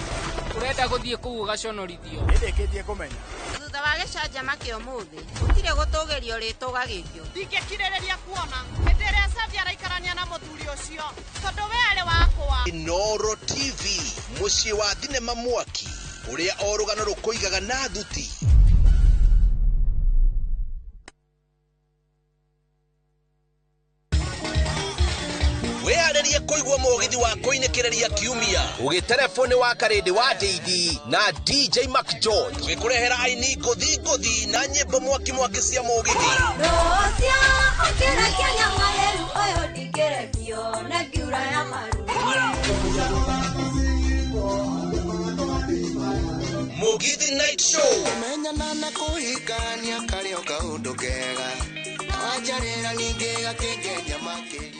Ũrenda gũthiĩ kũu ũgaconorithio. Nĩndĩkĩtie kũmenya. Thutha wa gĩcanjama kĩa ũmũthĩ gũtirĩ gũtũgĩrio rĩtũgagĩrio. Ndingĩkirĩrĩria kuona hĩndĩ ĩrĩa Safi araikarania na mũthuri ũcio tondũ we arĩ wakwa. Inoro TV, mũciĩ wa thinema mwaki ũrĩa o rũgano rũkũigaga na thuti. Wĩharĩrie kũigua mũgithi wa kũinĩkĩrĩria kiumia ũgĩtereboni wa Karĩndĩ wa Ndĩithi na DJ Mac George ũgĩkũrehera aini ngũthi ngũthi na nyĩmbo mwaki mwaki cia mũgithi. Mũgithi Night Show. Kũmenyana na kũhikania karĩ o kaũndũ kega, wanjarĩra ningĩ gakĩngenia makĩria.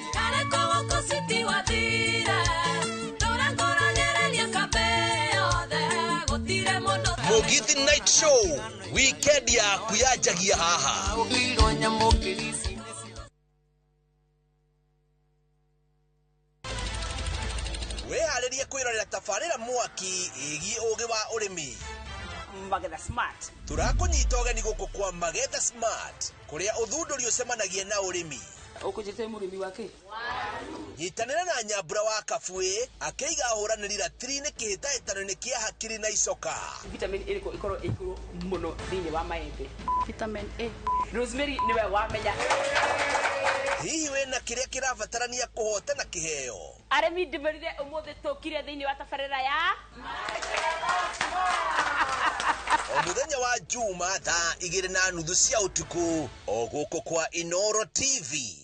Mugithi Night Show. Weekend yaku yanjagia haha. Wĩharĩrie kwĩrorera tabarĩra mwaki ĩgiĩ ũgĩ wa ũrĩmi. Magetha Smart. Tũrakũnyita ũgeni gũkũ kwa Magetha Smart kũrĩa ũthundũri ũcemanagia na ũrĩmi. Ũkũnjĩte mũrĩmi wa kĩ? Nyitanĩra na Nyambura wa Kabuĩ akĩiga ahũranĩri ratiri-inĩ kĩhĩtahĩtano-inĩ kĩa hakiri na icoka. Vitamin ĩrĩkũ ĩkorwo ĩ igũrũ mũno thĩinĩ wa maembe? Vitamin A. Rosemary nĩwe wamenya. Hihi wĩna kĩrĩa kĩrabatarania kũhotana kĩheo? Arĩmi ndĩmwĩrire ũmũthĩ tũkire thĩinĩ wa tabarĩra ya O mũthenya wa Juma thaa 2:30 cia ũtukũ o gũkũ kwa Inoro TV.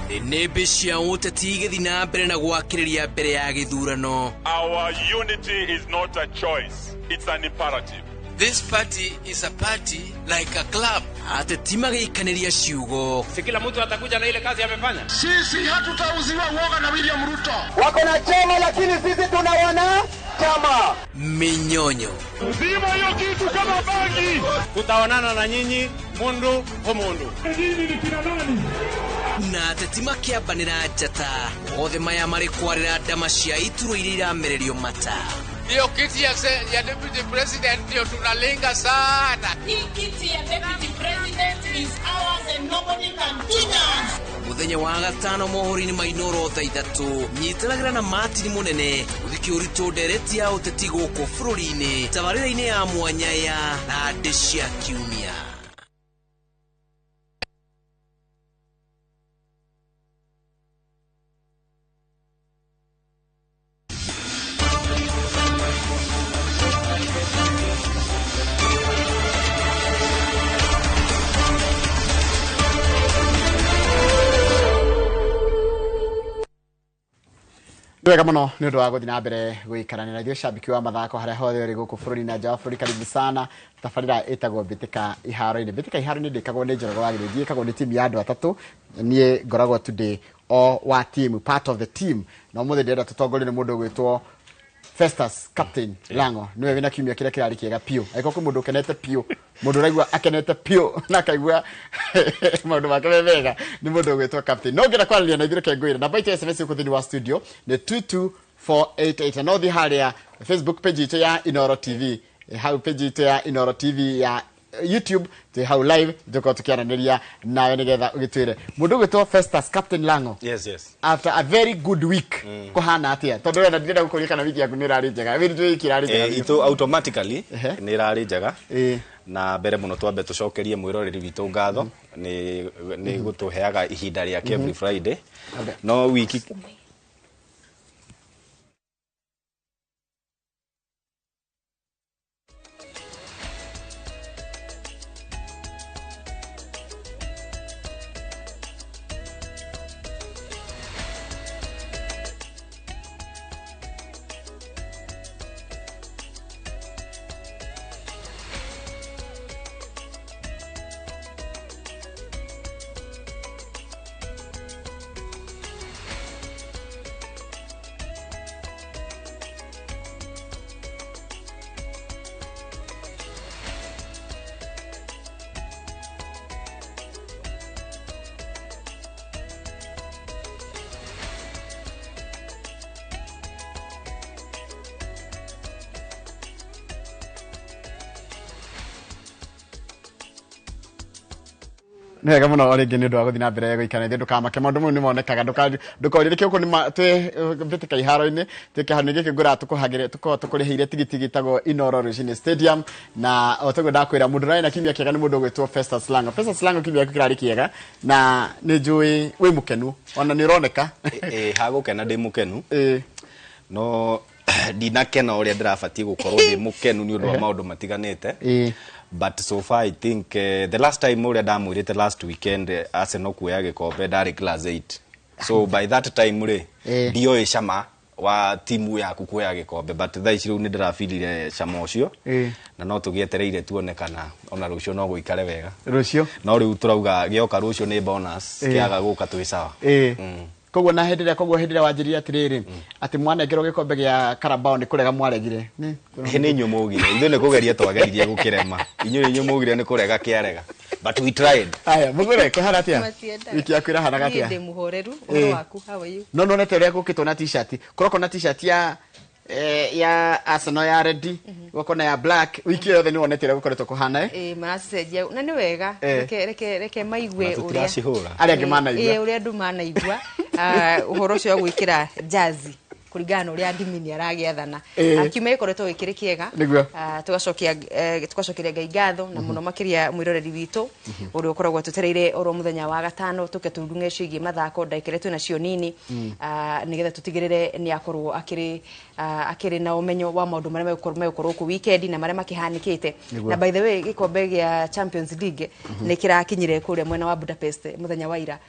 Nĩmbĩ cia ũteti igĩthiĩ na mbere na gwakĩrĩria mbere ya gĩthurano. Our unity is not a choice, it's an imperative. This party is a party like a club. Ateti magĩikanĩria ciugo. Si kila mtu atakuja na ile kazi amefanya. Sisi hatutauziwa uoga na William Ruto. Wako na chama lakini sisi tuna wana chama. Minyonyo. Zima hiyo kitu kama bangi. Tutaonana na nyinyi mundu kwa mundu. Nyinyi ni kina nani? Na ateti makĩambanĩra njata othe maya marĩ kwarĩra ndama cia ituro iria iramererio mata. Hiyo kiti ya deputy president ndio tunalenga sana. Hii kiti ya deputy president is ours and nobody can touch us. Muthenya wa gatano mohoro-inĩ ma Inoro thaa 3 nyitanagĩra na Martin Mũnene gũthiĩ ũritũ ndereti ya ũteti gũkũ bũrũri-inĩ tabarĩra-inĩ ya mwanya ya Thandĩ cia Kiumia. Wega muno ni undu wa guthi na mbere guikaranira ithuĩ shabiki wa mathako haria hothe uri guku bururi na nja wa bururi. Karibu sana. Tabarĩra ĩtagwo Mbĩtĩka Iharo-inĩ. Mbĩtĩka Iharo-inĩ ndĩkagwo nĩ Njoroge wa Gĩthĩnji, ĩkagwo nĩ timu ya andũ atatũ. Niĩ ngoragwo today o wa team, part of the team, na ũmũthĩ ndĩrenda tũtongorio nĩ mũndũ ũgwĩtwo Festus Captain Lango. Niwe wĩna kiumia kĩrĩa kĩrarĩ kĩega piũ. Angĩkorwo kwĩ mũndũ ũkenete piũ, mũndũ ũraigua akenete piũ na akaigua maũndũ make me mega, nĩ mũndũ ũgwĩtwo Captain. No ngĩenda kwaranĩria na ithuĩ reke ngwĩre namba itũ ya SMS gũkũ thĩinĩ wa studio nĩ 22488 na no ũthiĩ harĩa Facebook page itũ ya Inoro TV, hau page itũ ya Inoro TV ya YouTube twĩ hau live, tũkorwo tũkĩaranĩria nawe nĩgetha ũgĩtwĩre mũndũ ũgwĩtwo Festus Captain Lango. Yes, yes. After a very good week, kũhana atĩa? Tondũ wena ndirenda gũkũria kana wiki yaku nĩ ĩrarĩ njega. Wĩ wiki ĩrarĩ njega. Itũ automatically nĩ ĩrarĩ njega. Na mbere mũno twambe tũcokerie mwĩroreri witũ ngatho nĩ gũtũheaga ihinda rĩake every Friday. No wiki Nĩ wega mũno o rĩngĩ nĩ ũndũ wa gũthiĩ na mbere gũikara ithuĩ. Ndũkamake, maũndũ mau nĩ monekaga, ndũkorie nĩkĩo gũkũ twĩ Mbĩtĩka Iharo-inĩ, twĩ kĩharo-inĩ gĩkĩ ngũraga tũkũhagĩre tũkoragwo tũkũrĩhĩire tigiti gĩtagwo Inoro Rũcinĩ Stadium. Na o taguo ndakwĩra mũndũ ũrarĩ na kiumia kĩega nĩ mũndũ ũgwĩtwo Festus Lango. Festus Lango, kiumia gĩaku kĩrarĩ kĩega na nĩ njũĩ wĩ mũkenu, ona nĩ ũroneka. Hagũkena ndĩ mũkenu no ndinakena ũrĩa ndĩrabatiĩ gũkorwo ndĩ mũkenu nĩ ũndũ wa maũndũ matiganĩte. But so far I think the last time ũrĩa ndamwĩrĩte last weekend Arsenal kuoya gĩkombe ndarĩ class 8. So by that time rĩ ndioĩ cama wa timu yaku kuoya gĩkombe, but thaa ici rĩu nĩ ndĩrabirire cama ũcio na no tũgĩetereire tuone kana ona rũciũ no gũikare wega. Rũciũ no rĩu tũrauga gĩoka rũciũ nĩ bonus, kĩaga gũka twĩ sawa. Koguo na hĩndĩ ĩrĩa koguo hĩndĩ ĩrĩa wanjĩrire atĩrĩrĩ atĩ mwanengerwo gĩkombe gĩa Carabao nĩ kũrega mwaregire. Nĩ inyuĩ mũgire. Ithuĩ nĩ kũgeria twageririe gũkĩrema. Inyuĩ nĩ inyuĩ mũgire nĩ kũrega kĩarega. But we tried. Aya, mũgũre kũhana atĩa? Wiki yaku ĩrahanaga atĩa? Niĩ ndĩ mũhoreru, ũhoro waku, how are you? No nonete ũrĩa gũkĩtwo na t-shirt. Kũroko na t-shirt ya ya Arsenal ya red, gũkona ya black. Wiki yothe nĩ wonete ũrĩa gũkoretwo kũhana. Maracenjia na nĩ wega. Reke maigue ũrĩa arĩa angĩ manaigua. Ũrĩa andũ manaigua. Ũhoro ũcio wa gwĩkĩra jazi kũringana na ũrĩa admin aragĩathana. Kiumia gĩkoretwo gĩkĩrĩ kĩega. Tũgacokeria Ngai ngatho na mũno makĩria mwĩroreri witũ ũrĩa ũkoragwo tũtereire oro mũthenya wa gatano tũke tũrunge ciĩgiĩ mathako ndagĩka iria twĩna cio nini nĩgetha tũtigĩrĩre nĩ akorwo akĩrĩ na ũmenyo wa maũndũ marĩa megũkorwo kũ weekend na marĩa makĩhanĩkĩte. Na by the way gĩkombe gĩa Champions League nĩ kĩrakinyire kũrĩa mwena wa Budapest mũthenya wa ira.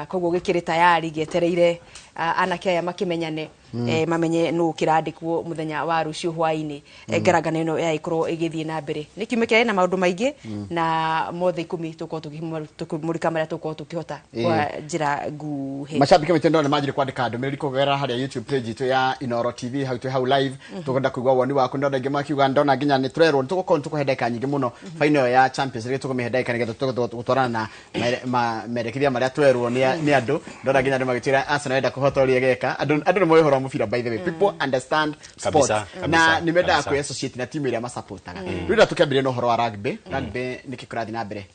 Koguo gĩkĩrĩ tayari gĩetereire anake aya makĩmenyane mamenye nũ kĩrandĩkwo mũthenya wa rũciũ hwaĩ-inĩ. Ngarangano ĩno yagĩkorwo ĩgĩthiĩ na mbere. Nĩ kiumia kĩarĩ na maũndũ maingĩ na mothe 10 tũkorwo tũkĩmũrĩka marĩa tũkorwo tũkĩhota kwa njĩra nguhĩ. Mashabiki maitũ ndona manjire kwandĩka ndũmĩrĩri kũgerera harĩa YouTube page itũ ya Inooro TV hau twĩ hau live. Tũkwenda kũigua woni waku ndona ingĩ makiuga ndona nginya nĩ tũrerwo nĩ tũgũkorwo tũkũhe ndagĩka nyingĩ mũno final ya Champions League tũkũmĩhe ndagĩka nĩgetha tũgũtwarana na merekithia marĩa twerwo nĩ andũ. Ndona nginya andũ magĩtwĩra Arsenal enda kũhota ũrĩa ĩgeka. Andũ nĩ moĩ ũhoro wa mũbira by the way. People understand sports. Na nĩ mendaga kwĩ associate na timu ĩrĩa masupportaga. Rĩu tũkĩambĩrĩria na ũhoro wa rugby. Rugby nĩkĩ kũrathiĩ na mbere?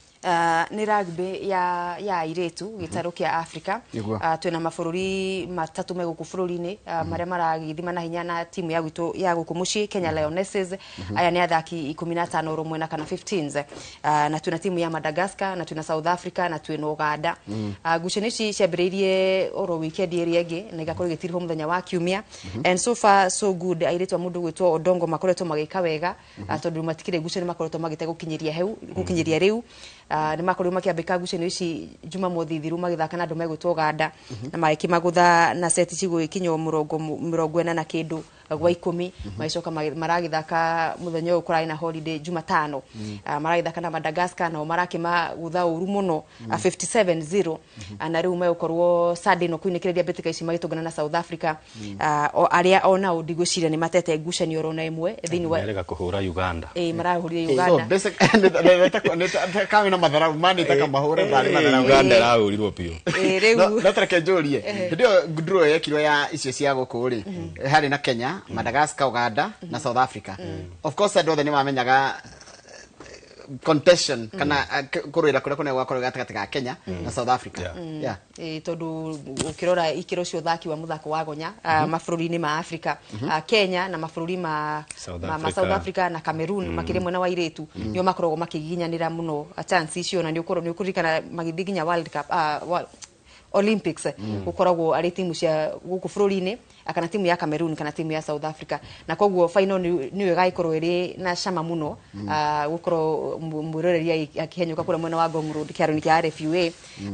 Nĩ rugby ya airĩtu gĩtarũ kĩa Africa. Twĩna mabũrũri matatũ me gũkũ bũrũri-inĩ marĩa maragĩthima na hinya na timu ya gwitũ ya gũkũ mũciĩ Kenya Lionesses. Aya nĩ athaki 15 ũrũmwe na kana 15s. Na twĩna timu ya Madagascar na twĩna South Africa na twĩna Uganda. Ngucanio ici ciambĩrĩirie oro weekend ĩrĩa ĩngĩ na igakorwo igĩtirihwo mũthenya wa kiumia. And so far so good. Airĩtu a mũndũ gwĩtwo Odongo makoretwo magĩka wega tondũ matikĩrĩ ngucanio makoretwo magĩte gũkinyĩria rĩu. Nĩ makorirwo makĩambĩka ngucanio ici Jumamothi thiru magĩthaka na andũ megwĩtwo Uganda na magĩkĩmagũtha na seti cigũgĩkinya 40 na kĩndũ gwa 10. Magĩcoka maragĩthaka mũthenya ũyũ kũrarĩ na holiday Jumatano. Maragĩthaka na Madagascar nao marakĩmagũtha ũru mũno 57-0. Na rĩu megũkorwo Sunday no kũinĩkĩrĩria mbĩtĩka ici magĩtũngana na South Africa. Arĩa onao ndigwĩciria nĩ matete ngucanio oro na ĩmwe thĩinĩ wa marega kũhũra Uganda. Marahũrire Uganda. Kawĩ na matharau manĩte kamahũre ndarĩ matharau. Uganda ĩrahũrirwo biũ. Rĩu no tareke njũrie hĩndĩ ĩyo draw yekirwo ya icio cia gũkũ rĩ harĩ na Kenya, Madagascar, Uganda na South Africa. Of course andũ othe nĩ mamenyaga contention kana kũrũĩra kũrĩa kũnene gwakorwo gatagatĩ ga Kenya na South Africa. Yeah. Tondũ ũkĩrora ikĩro cia ũthaki wa mũthako wa gonya mabũrũri-inĩ ma Africa, Kenya na mabũrũri ma South Africa na Cameroon makĩria mwena wa airĩtu nĩo makoragwo makĩgiginyanĩra mũno chance icio na nĩ ũkũririkana magĩthiĩ nginya World Cup Olympics gukoragwo ari timu cia guku bũrũri-inĩ kana timu ya Cameroon kana timu ya South Africa na koguo final niyo ĩgagĩkorwo ĩrĩ na cama mũno gukorwo mwĩroreri akĩhenyũka kũrĩa mwena wa Ngong Road kĩharo-inĩ kĩa RFUA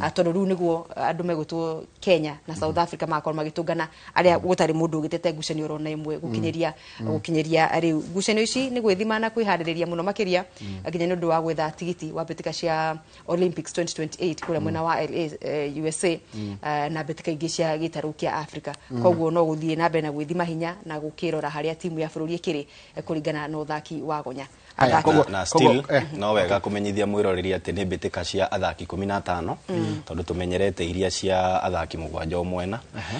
tondũ rĩu nĩguo andũ megwĩtwo Kenya na South Africa magakorwo magĩtũngana arĩa gũtarĩ mũndũ ũgĩtete ngucanio oro na ĩmwe gũkinyĩria rĩu ngucanio ici nĩ gwĩthima na kwĩharĩrĩria mũno makĩria nginya nĩ ũndũ wa gwetha tigiti wa mbĩtĩka cia Olympics 2028 kũrĩa mwena wa LA USA na mbĩtĩka ingĩ cia gĩtarũ kĩa Africa koguo no gũthiĩ na mbere na gwĩthima hinya na gũkĩrora harĩa timu ya bũrũri ĩkĩrĩ kũringana na ũthaki wa gonya. Na still no wega kũmenyithia mwĩroreri atĩ nĩ mbĩtĩka cia athaki 15 tondũ tũmenyerete iria cia athaki 7 o mwena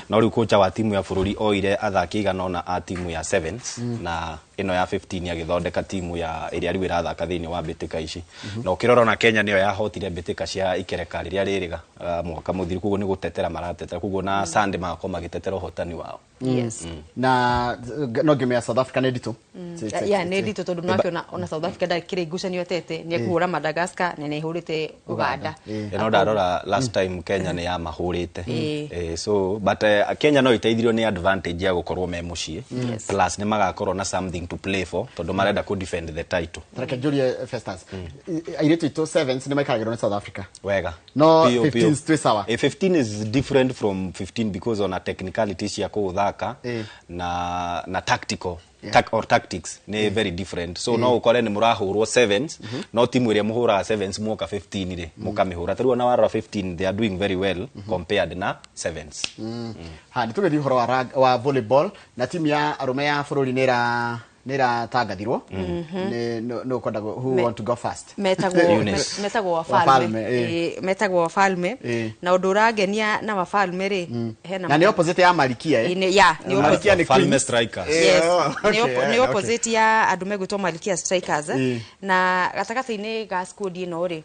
no rĩu kocha wa timu ya bũrũri oire athaki 8 a timu ya sevens na ĩno ya 15 agĩthondeka timu ya ĩrĩa rĩu ĩrathaka thĩinĩ wa mbĩtĩka ici na ũkĩrora na Kenya nĩyo yahotire mbĩtĩka cia ikereka rĩrĩa rĩrĩga mwaka mũthiru koguo nĩ gũtetera maratetera koguo na Sunday magakorwo magĩtetera ũhotani wao. Yes. Na no game ya South Africa nĩ nditũ. Yeah, nĩ nditũ tondũ nake ona South Africa ndakĩrĩ ngucanio atete nĩ ekũhũra Madagascar na nĩ ĩhũrĩte Uganda. Ĩno ndarora last time Kenya nĩ yamahũrĩte. So but Kenya no iteithirio nĩ advantage ya gũkorwo me mũciĩ plus nĩ magakorwo na something to play for tondũ marenda ku defend the title. Reke njurie Festus. Airĩtu itũ sevens nĩ maikaragĩrwo nĩ South Africa. Wega. No 15 twĩ sawa. 15 is different from 15 because on a technicality cia kũthaka na tactical or tactics ni very different. So no ukore ni murahurwo sevens, no timu iria muhuraga sevens muoka 15 ri mukamihura. Tariu ona warora 15 they are doing very well compared na sevens. Ha, nitugethi uhoro wa volleyball na timu ya arume ya bururi nira tangathirwo no kwenda who want to go first. Metagwo wafalme, metagwo wafalme na undu urangenia na wafalme ri hena na ni opposite ya Malikia ya ni Malikia ni Falme Strikers. Yes, ni opposite ya andu megwitwo Malikia Strikers na gatagati-ini ga squad ino ri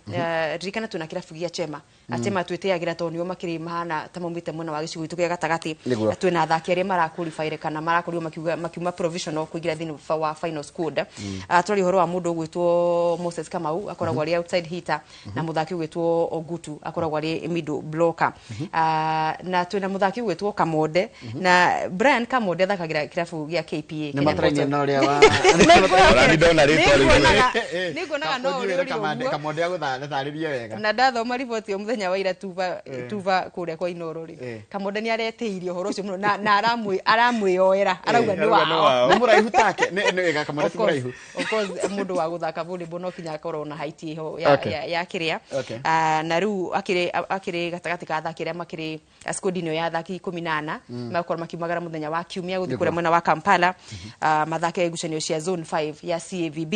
ririkana tuna kirabu gia Chema Achema twitiagira tondu nio makiri mahana ta maumite mwena wa gicigo gitu gia gatagati twina athaki aria maraqualify kana marakorirwo makiuma provisional kuingira thiini wa final squad. Twari uhoro wa mundu ugwitwo Moses Kamau akoragwo ari outside hitter na muthaki ugwitwo Ogutu akoragwo ari middle blocker na twina muthaki ugwitwo Kamonde na Brian Kamonde athakagira kirabu gia KPA. Ni matraini na uria wa ndona ritwa riu ninguonaga no uri Kamonde agutharĩrie wega na ndathoma riboti muthenya wa ira tuva kuria kwa Inoro ri Kamonde ni aretĩirie uhoro ucio muno na aramwĩoera arauga ni wao ni muraihu take ni wega Kamonde ti muraihu. Of course mundu wa guthaka volleyball no kinya akorwo na height iho ya kiria na riu akiri gatagati ka athaki aria makiri squad ino ya athaki 18 makorwo makiumagara muthenya wa kiumia guthi kuria mwena wa Kampala mathake ngucanio cia zone 5 ya CAVB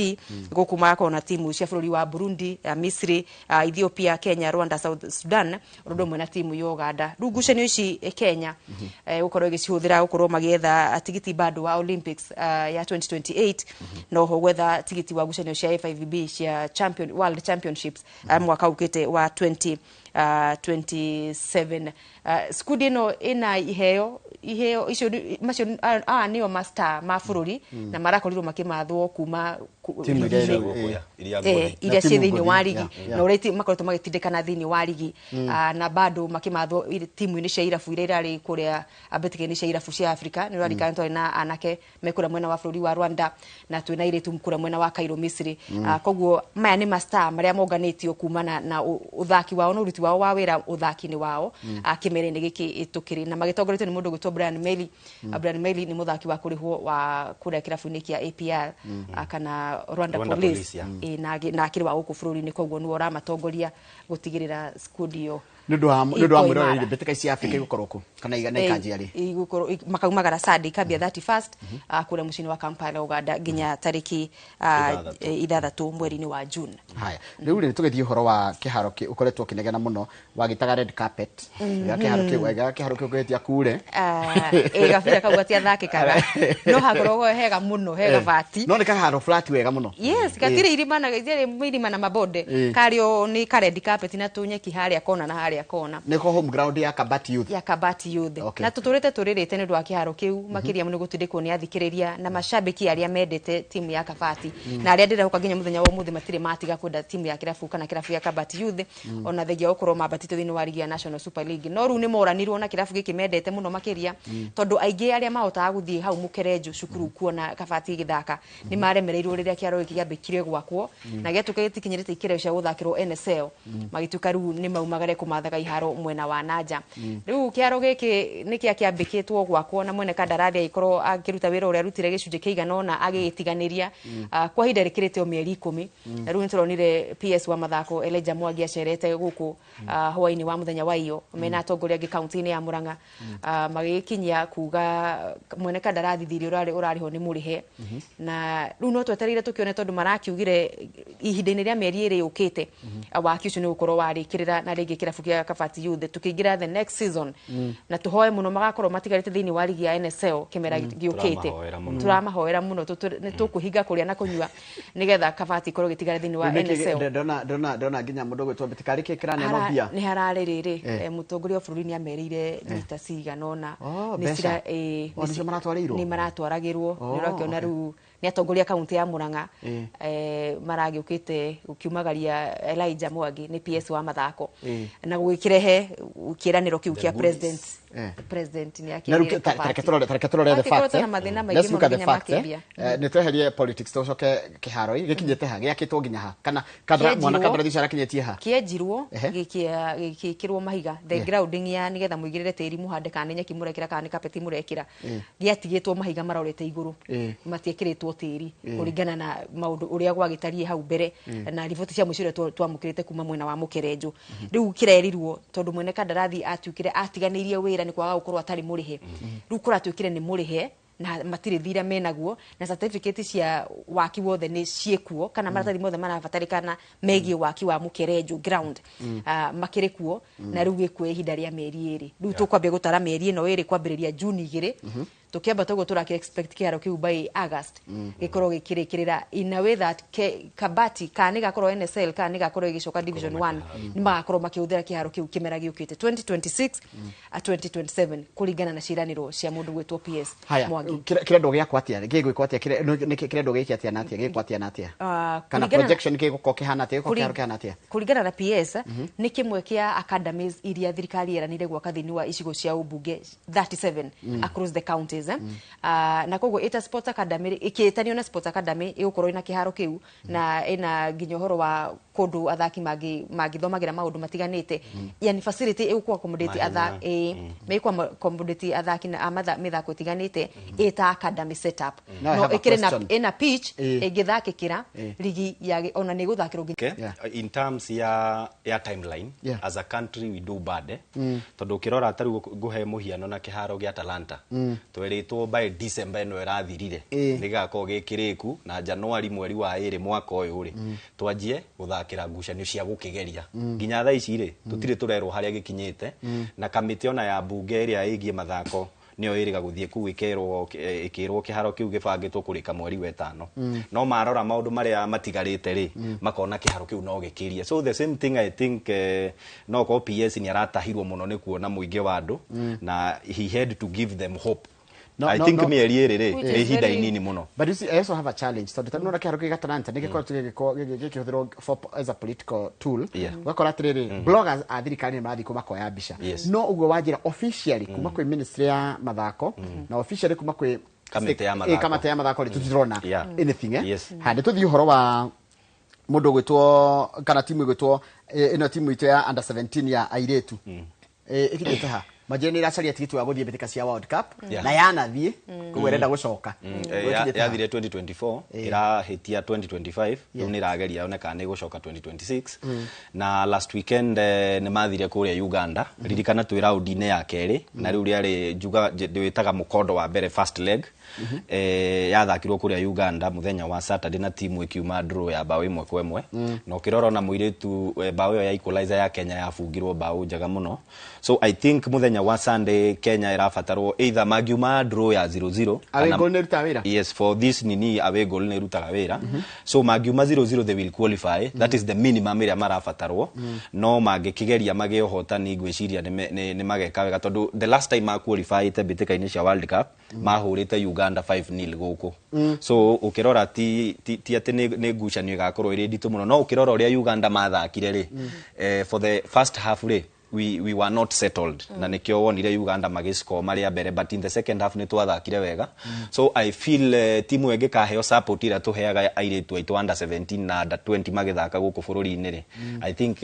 guku magakorwo na timu cia bururi wa Burundi, Misri, Ethiopia, Kenya, Rwanda, South Sudan undu umwe na timu ya Uganda. Riu ngucanio ici Kenya gukorwo igicihuthira gukorwo magietha tigiti bado wa Olympics ya 2028 no ho gwetha tigiti wa ngucanio cia FIVB cia World Championships mwaka ukite wa 2027. Squad ino ina iheo icio macio nio master ma bururi na marakorirwo makimathwo kuma timu iria ci thiini wa ligi na uria makoretwo magitindikana thiini wa ligi na bado makimathwo timu-ini cia irabu iria irari kuria mbĩtĩka-inĩ cia irabu cia Africa. Ni urarikana twari na anake mekura mwena wa bururi wa Rwanda na twina airĩtu kũrĩa mwena wa Cairo Misri. Koguo maya nĩ mastar marĩa monganĩtio kumana na uthaki wao na ũruti wao wa wĩra ũthaki-inĩ wao kĩmera-inĩ gĩkĩ tũkĩrĩ na magĩtongoretio nĩ mũndũ ũgwĩtwo Brian Meli. Brian Meli nĩ mũthaki wa kũrĩhwo wa kũrĩa kĩrabu-inĩ kĩa APR kana Rwanda Police na akĩrĩ wa gũkũ bũrũri-inĩ, koguo nĩwe ũramatongoria gũtigĩrĩra squad ĩyo nĩ ũndũ wa mwĩroreri mbĩtĩka ici Africa igũkorwo kũ kana ikanjia rĩ igũkorwo makaumagara Sunday ikambia 31st kũrĩa mũciĩ-inĩ wa Kampala Uganda nginya tarĩki 6 mweri-inĩ wa June. Haya, rĩu rĩ tũgĩthiĩ ũhoro wa kĩharo ũkoretwo ũkĩnegena mũno wagĩtaga red carpet ya kĩharo kĩu ya kĩharo kĩu kĩhĩtia kure gabira kau gatiathakĩkaga no hakoragwo hega mũno hega bati no nĩ kaharo flat wega mũno. Yes, gatirĩ irima na gatirĩ irima na mabonde karĩo nĩ ka red carpet na tũnyeki harĩa kona na harĩa kona niko home ground ya Kabati Youth, ya Kabati Youth. Na tuturite turirite ni undu wa kiharo kiu makiria muno gutindikwo ni athikiriria na mashabiki aria mendete timu ya Kabati na aria ndirehoka nginya muthenya wa umuthi matire matiga kwenda timu ya kirabu kana kirabu ya Kabati Youth ona thengia gukorwo mambatite thiini wa ligi ya National Super League no riu ni moranirwo na kirabu giki mendete muno makiria tondu aingi aria mahotaga guthii hau mukerenju cukuru kuona Kabati igithaka ni maremereirwo riria kiaro giki giambikire gwakwo na giatuka gitikinyirite ikireo cia guthakirwo NSL magituka riu ni maumagare kumathaga iharo mwena wa nanja. Riu kiaro giki ni kia kiambikitwo gwakwo na mwene kandarathi aikorwo akiruta wira uria arutire gicunjĩ kĩigana ũna agĩgĩtiganĩria kwa ihinda rĩkĩrĩte o mĩeri 10 na riu nĩtũronire PS wa mathako Elijah Mwangi acerete gũkũ hwaĩ-inĩ wa mũthenya wa iyo mena atongoria angĩ kaunti-inĩ ya Murang'a magĩkinyia kuga mwene kandarathi thirĩ ũrarĩho nĩ mũrĩhe na riu no twetereire tũkĩone tondũ marakiugire ihinda-inĩ rĩa mĩeri ĩrĩ yũkĩte waki ũcio nĩ ũgũkorwo warĩkĩrĩra na rĩngĩ kĩrabu kĩa Kabati Youth tukĩingĩra the next season na tũhoe mũno magakorwo matigarĩte thĩinĩ wa ligi ya NSL kĩmera gĩũkĩte. Turamahoera mũno nĩ tũkũhinga kũrĩa na kũnyua nĩgetha Kabati ikorwo gĩtigara thĩinĩ wa NSL. Ndona nginya mũndũ ũgwĩtwo Mbĩtĩka rĩkĩ kĩraneno mbia nĩ hararĩ rĩrĩ mũtongoria wa bũrũri nĩ ameriire mita cigana ũna nĩcio maratwarĩirwo nĩ maratwaragĩrwo nĩ ũrakĩona rĩu nĩ atongoria kaunti ya Murang'a maragĩũkĩte gũkiumagaria Elijah Mwangi nĩ PS wa mathako na gũgĩkĩrehe kĩranĩro kĩu kĩa president President ni Na rĩu tareke tũrore the facts. Let's look at the facts. Nĩ tweherie politics tũcoke kĩharo gĩkinyĩte ha, gĩakĩtwo nginya ha, kana mwana kandarathi ũcio arakinyĩtie ha? Kĩenjirwo gĩkĩkĩrwo mahiga, the grounding ya nĩgetha mũigĩrĩre tĩri mũhande, kana nĩ nyeki mũrekĩra kana nĩ kapeti mũrekĩra, gĩatigĩtwo mahiga marorete igũrũ, matiĩkĩrĩtwo tĩri kũringana na maũndũ ũrĩa gwagĩtariĩ hau mbere na riboti cia mũico ũrĩa twamũkĩrĩte kuma mwena wa Mũkerenjũ. Rĩu kĩrerirwo tondũ mwene kandarathi atuĩkire atiganĩirie wĩra nĩ kwaga gũkorwo atarĩ mũrĩhe. Rĩu kũratuĩkire nĩ mũrĩhe na matirĩ thira menaguo, na certificate cia waki wothe nĩ ciĩkuo, kana maratathi mothe marabatarĩkana megiĩ waki wa Mũkerenjũ ground makĩrĩ kuo, na rĩu gĩkuo ihinda rĩa mĩeri 2. Rĩu tũkwambia gũtara mĩeri ĩno 2 kwambĩrĩria June 2, tũkĩambata ũguo tũraki expect kĩharo kĩu by August gĩkorwo gĩkĩrĩkĩrĩra in a way that Kabati kana nĩgakorwo NSL kana nĩgakorwo ĩgĩcoka Division 1, nĩmagakorwo makĩhũthĩra kĩharo kĩu kĩmera gĩũkĩte 2026 2027 kũringana na ciĩranĩro cia mũndũ gwĩtwo PS Mwangi. Kĩrendwo gĩakwo atĩa? Gĩgwĩkwo atĩa? Kĩrendwo gĩkĩ atĩa na atĩa? Gĩgwĩkwo atĩa na atĩa? Kana projection gĩgũkorwo kĩhana atĩa? Gĩgũkorwo kĩharo kĩhana atĩa? Kũringana na PS nĩ kĩmwe kĩa academies iria thirikari yeranĩire gwaka thĩinĩ wa icigo cia ũmbunge 37 across the counties. Na koguo ita Sports Academy ĩkĩtanio na Sports Academy ĩgũkorwo ĩna kĩharo kĩu na ĩna nginya ũhoro wa kũndũ athaki mangĩthomagĩra maũndũ matiganĩte, yani facility ĩgũkũ accommodate athaki, mĩkũ accommodate athaki na mĩthako ĩtiganĩte ĩta academy setup, no ĩkĩrĩ na ĩna pitch ĩngĩthakĩkĩra ligi ya ona nĩ ĩgũthakĩrwo nginya. In terms ya timeline, as a country we do bad, tondũ ũkĩrora ta rĩu ngũhe mũhiano na kĩharo gĩa Talanta, tweritwo by December ĩno ĩrathirire nĩgĩgakorwo gĩkĩrĩku, na January mweri wa 2 mwaka ũyũ rĩ twanjie gũthakĩra ngucanio cia gũkĩgeria. Nginya thaa ici rĩ tũtirĩ tũrerwo harĩa gĩkinyĩte, na kamĩtĩ ona ya mbunge ĩrĩa ĩgiĩ mathako nĩyo ĩrĩga gũthiĩ kũu ĩkĩrwo kĩharo kĩu gĩbangĩtwo kũrĩka mweri wa 5, no marora maũndũ marĩa matigarĩte rĩ makona kĩharo kĩu no gĩkĩrie. So the same thing I think no ko PS nĩ aratahirwo mũno nĩ kuona mũingĩ wa andũ, na he had to give them hope. No, I think mĩeri 2 rĩ nĩ ihinda inini mũno. But you see, I also have a challenge tondũ ta nĩwona kĩharo gĩa Talanta nĩ gĩkoragwo gĩkĩhũthĩrwo as a political tool. Ũgakora atĩrĩrĩ, bloggers a thirikari nĩ marathiĩ kũu makoya mbica, no ũguo wanjĩra officially kuma kwĩ ministry ya mathako na officially kuma kwĩ kamĩtĩ ya mathako rĩ tũtirona anything. Handĩ tũthiĩ ũhoro wa mũndũ ũgwĩtwo kana timu ĩgwĩtwo ĩno timu itũ ya under 17 ya airĩtu ĩkinyĩte ha? Manjĩre nĩ ĩracaria tigiti wa gũthiĩ mbĩtĩka cia World Cup na yanathiĩ koguo ĩrenda gũcoka. Yathire 2024 ĩrahĩtia 2025, rĩu nĩ ĩrageria yone kana nĩ ĩgũcoka 2026. Na last weekend nĩ mathire kũrĩa Uganda, ririkana twĩ raundi-inĩ ya kerĩ, na rĩu rĩarĩ njuga ndĩwĩtaga mũkondo wa mbere, first leg, yathakirwo kũrĩa Uganda mũthenya wa Saturday na timu ĩkiuma draw ya bao 1-1. Na ũkĩrora ona mũirĩtu bao ĩyo ya equalizer ya Kenya yabungirwo bao njega mũno. So I think mũthenya wa Sunday Kenya ĩrabatarwo either mangiuma draw ya 0-0 away goal nĩ ĩrutaga wĩra. Yes, for this nini away goal nĩ ĩrutaga wĩra. So mangiuma 0-0 they will qualify. That is the minimum ĩrĩa marabatarwo. No mangĩkĩgeria magĩe ũhotani ngwĩciria nĩ mageka wega, tondũ the last time ma qualify te mbĩtĩka-inĩ cia World Cup mahũrĩte Uganda 5-0 gũkũ. So ũkĩrora ti atĩ nĩ ngucanio ĩgakorwo ĩrĩ nditũ mũno, no ũkĩrora ũrĩa Uganda mathakire rĩ, for the first half rĩ we were not settled, na nikio wonire Uganda magiscore maria mbere, but in the second half ni twathakire wega. So I feel timu ĩngĩkaheo support ĩrĩa tũheaga airĩtu aitũ under 17 na under 20 magĩthaka gũkũ bũrũri-inĩ rĩ, I think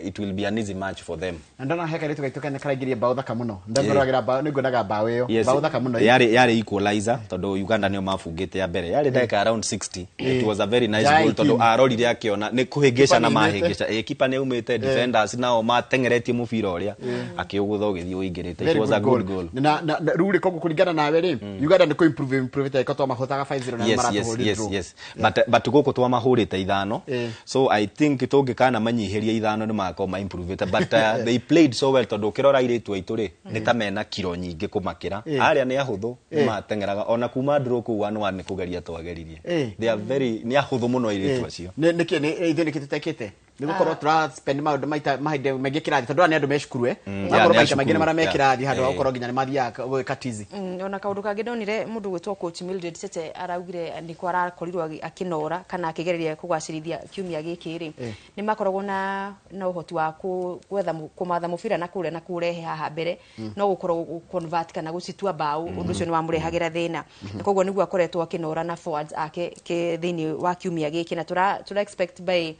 it will be an easy match for them. Na ndona he kairĩtu gaitũ kene karaingĩria bao thaka mũno, ndamũragĩra bao nĩnguonaga bao ĩyo bao thaka mũno, yarĩ equalizer tondũ Uganda nĩo mabungĩte ya mbere, yarĩ ndagĩka around 60. It was a very nice goal tondũ arorire akĩona nĩ kũhĩngĩca na mahĩngĩca, kipa nĩ aumĩte, defenders nao mateng'eretie mũbira ũrĩa akĩũgũtha ũgĩthiĩ ũingĩrĩte. It was a good goal. Na rĩu rĩ koguo kũringana nawe rĩ, Uganda nĩ kũ improve ĩko twamahũtaga 5-0 na maratũhũrire draw. Yes, but gũkũ twamahũrĩte 5, so I think tũngĩkana manyihĩrie 5 nĩ magakorwo ma improve, but they played so well tondũ ũkĩrora airĩtu aitũ rĩ nĩ ta mena kiro nyingĩ kũmakĩra, arĩa nĩ ahũthũ mateng'eraga ona kuma draw kũu 1-1 nĩ kũgeria twageririe. They are very nĩ ahũthũ mũno airĩtu acio. Nĩkĩ ithuĩ nĩkĩ tũtekĩte? Nĩ gũkorwo tũra spend maũndũ maita mahinda maingĩ kĩrathi, tondũ aya nĩ andũ me cukuru, eh. Yeah, Magakorwo nĩ a maita maingĩ nĩ cukuru, marĩa me kĩrathi handũ ha yeah. gũkorwo nginya nĩ mathiaga gwĩka tizi. Ona kaũndũ kangĩ ndonire, mũndũ gwĩtwo coach Mildred Tete araugire nĩko arakorirwo akĩnora kana akĩgereria kũgacĩrithia kiumia gĩkĩ rĩ, nĩ makoragwo na ũhoti wa gwetha kũmatha mũbira na kũrĩa na kũrehe haha mbere, no gũkorwo convert kana gũcitua mbaũ, ũndũ ũcio nĩ wamũrehagĩra thĩna, na koguo nĩguo akoretwo akĩnora na forwards ake thĩinĩ wa kiumia gĩkĩ, na tũra expect by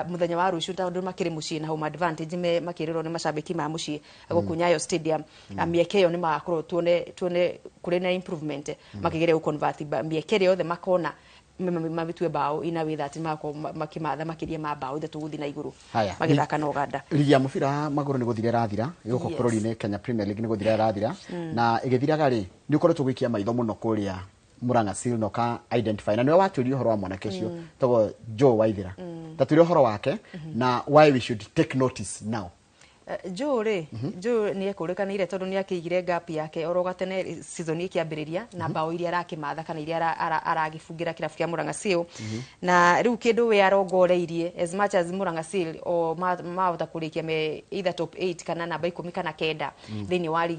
muthenya wa rũciũ, tondũ makĩrĩ mũciĩ na home advantage, me makĩrĩrwo nĩ macambĩki ma mũciĩ gũkũ Nyayo Stadium, mĩeke ĩyo nĩ magakorwo tuone kũrĩ na improvement, makĩgeria gũ convert mĩeke ĩrĩa yothe makona mamĩtue mbaũ ina way that magakorwo makĩmatha makĩria ma mbaũ 3 gũthiĩ na igũrũ Haya. magĩthaka na Ũganda. Ligi ya mũbira wa magũrũ nĩ gũthira ĩrathira gũkũ bũrũri-inĩ. Kenya Premier League nĩ gũthira ĩrathira, na ĩgĩthiraga rĩ, nĩ ũkoretwo gũikia maitho mũno kũrĩa Murang'a Seal na ũka identify, na nĩwe watwĩrire ũhoro wa mwanake ũcio tagwo Joe Waithera. Tatwĩre ũhoro wake na why we should take notice now. Joe rĩ, Joe nĩ ekũrĩkanĩire tondũ nĩ akĩigire gap yake oro gatene season ĩkĩambĩrĩria na mbaũ iria arakĩmatha kana iria aragĩbungĩra kĩrabu kĩa Murang'a Seal, na rĩu kĩndũ we arongoreirie, as much as Murang'a Seal o mahota kũrĩkia me either top 8 kana namba 19 thĩinĩ wa ligi.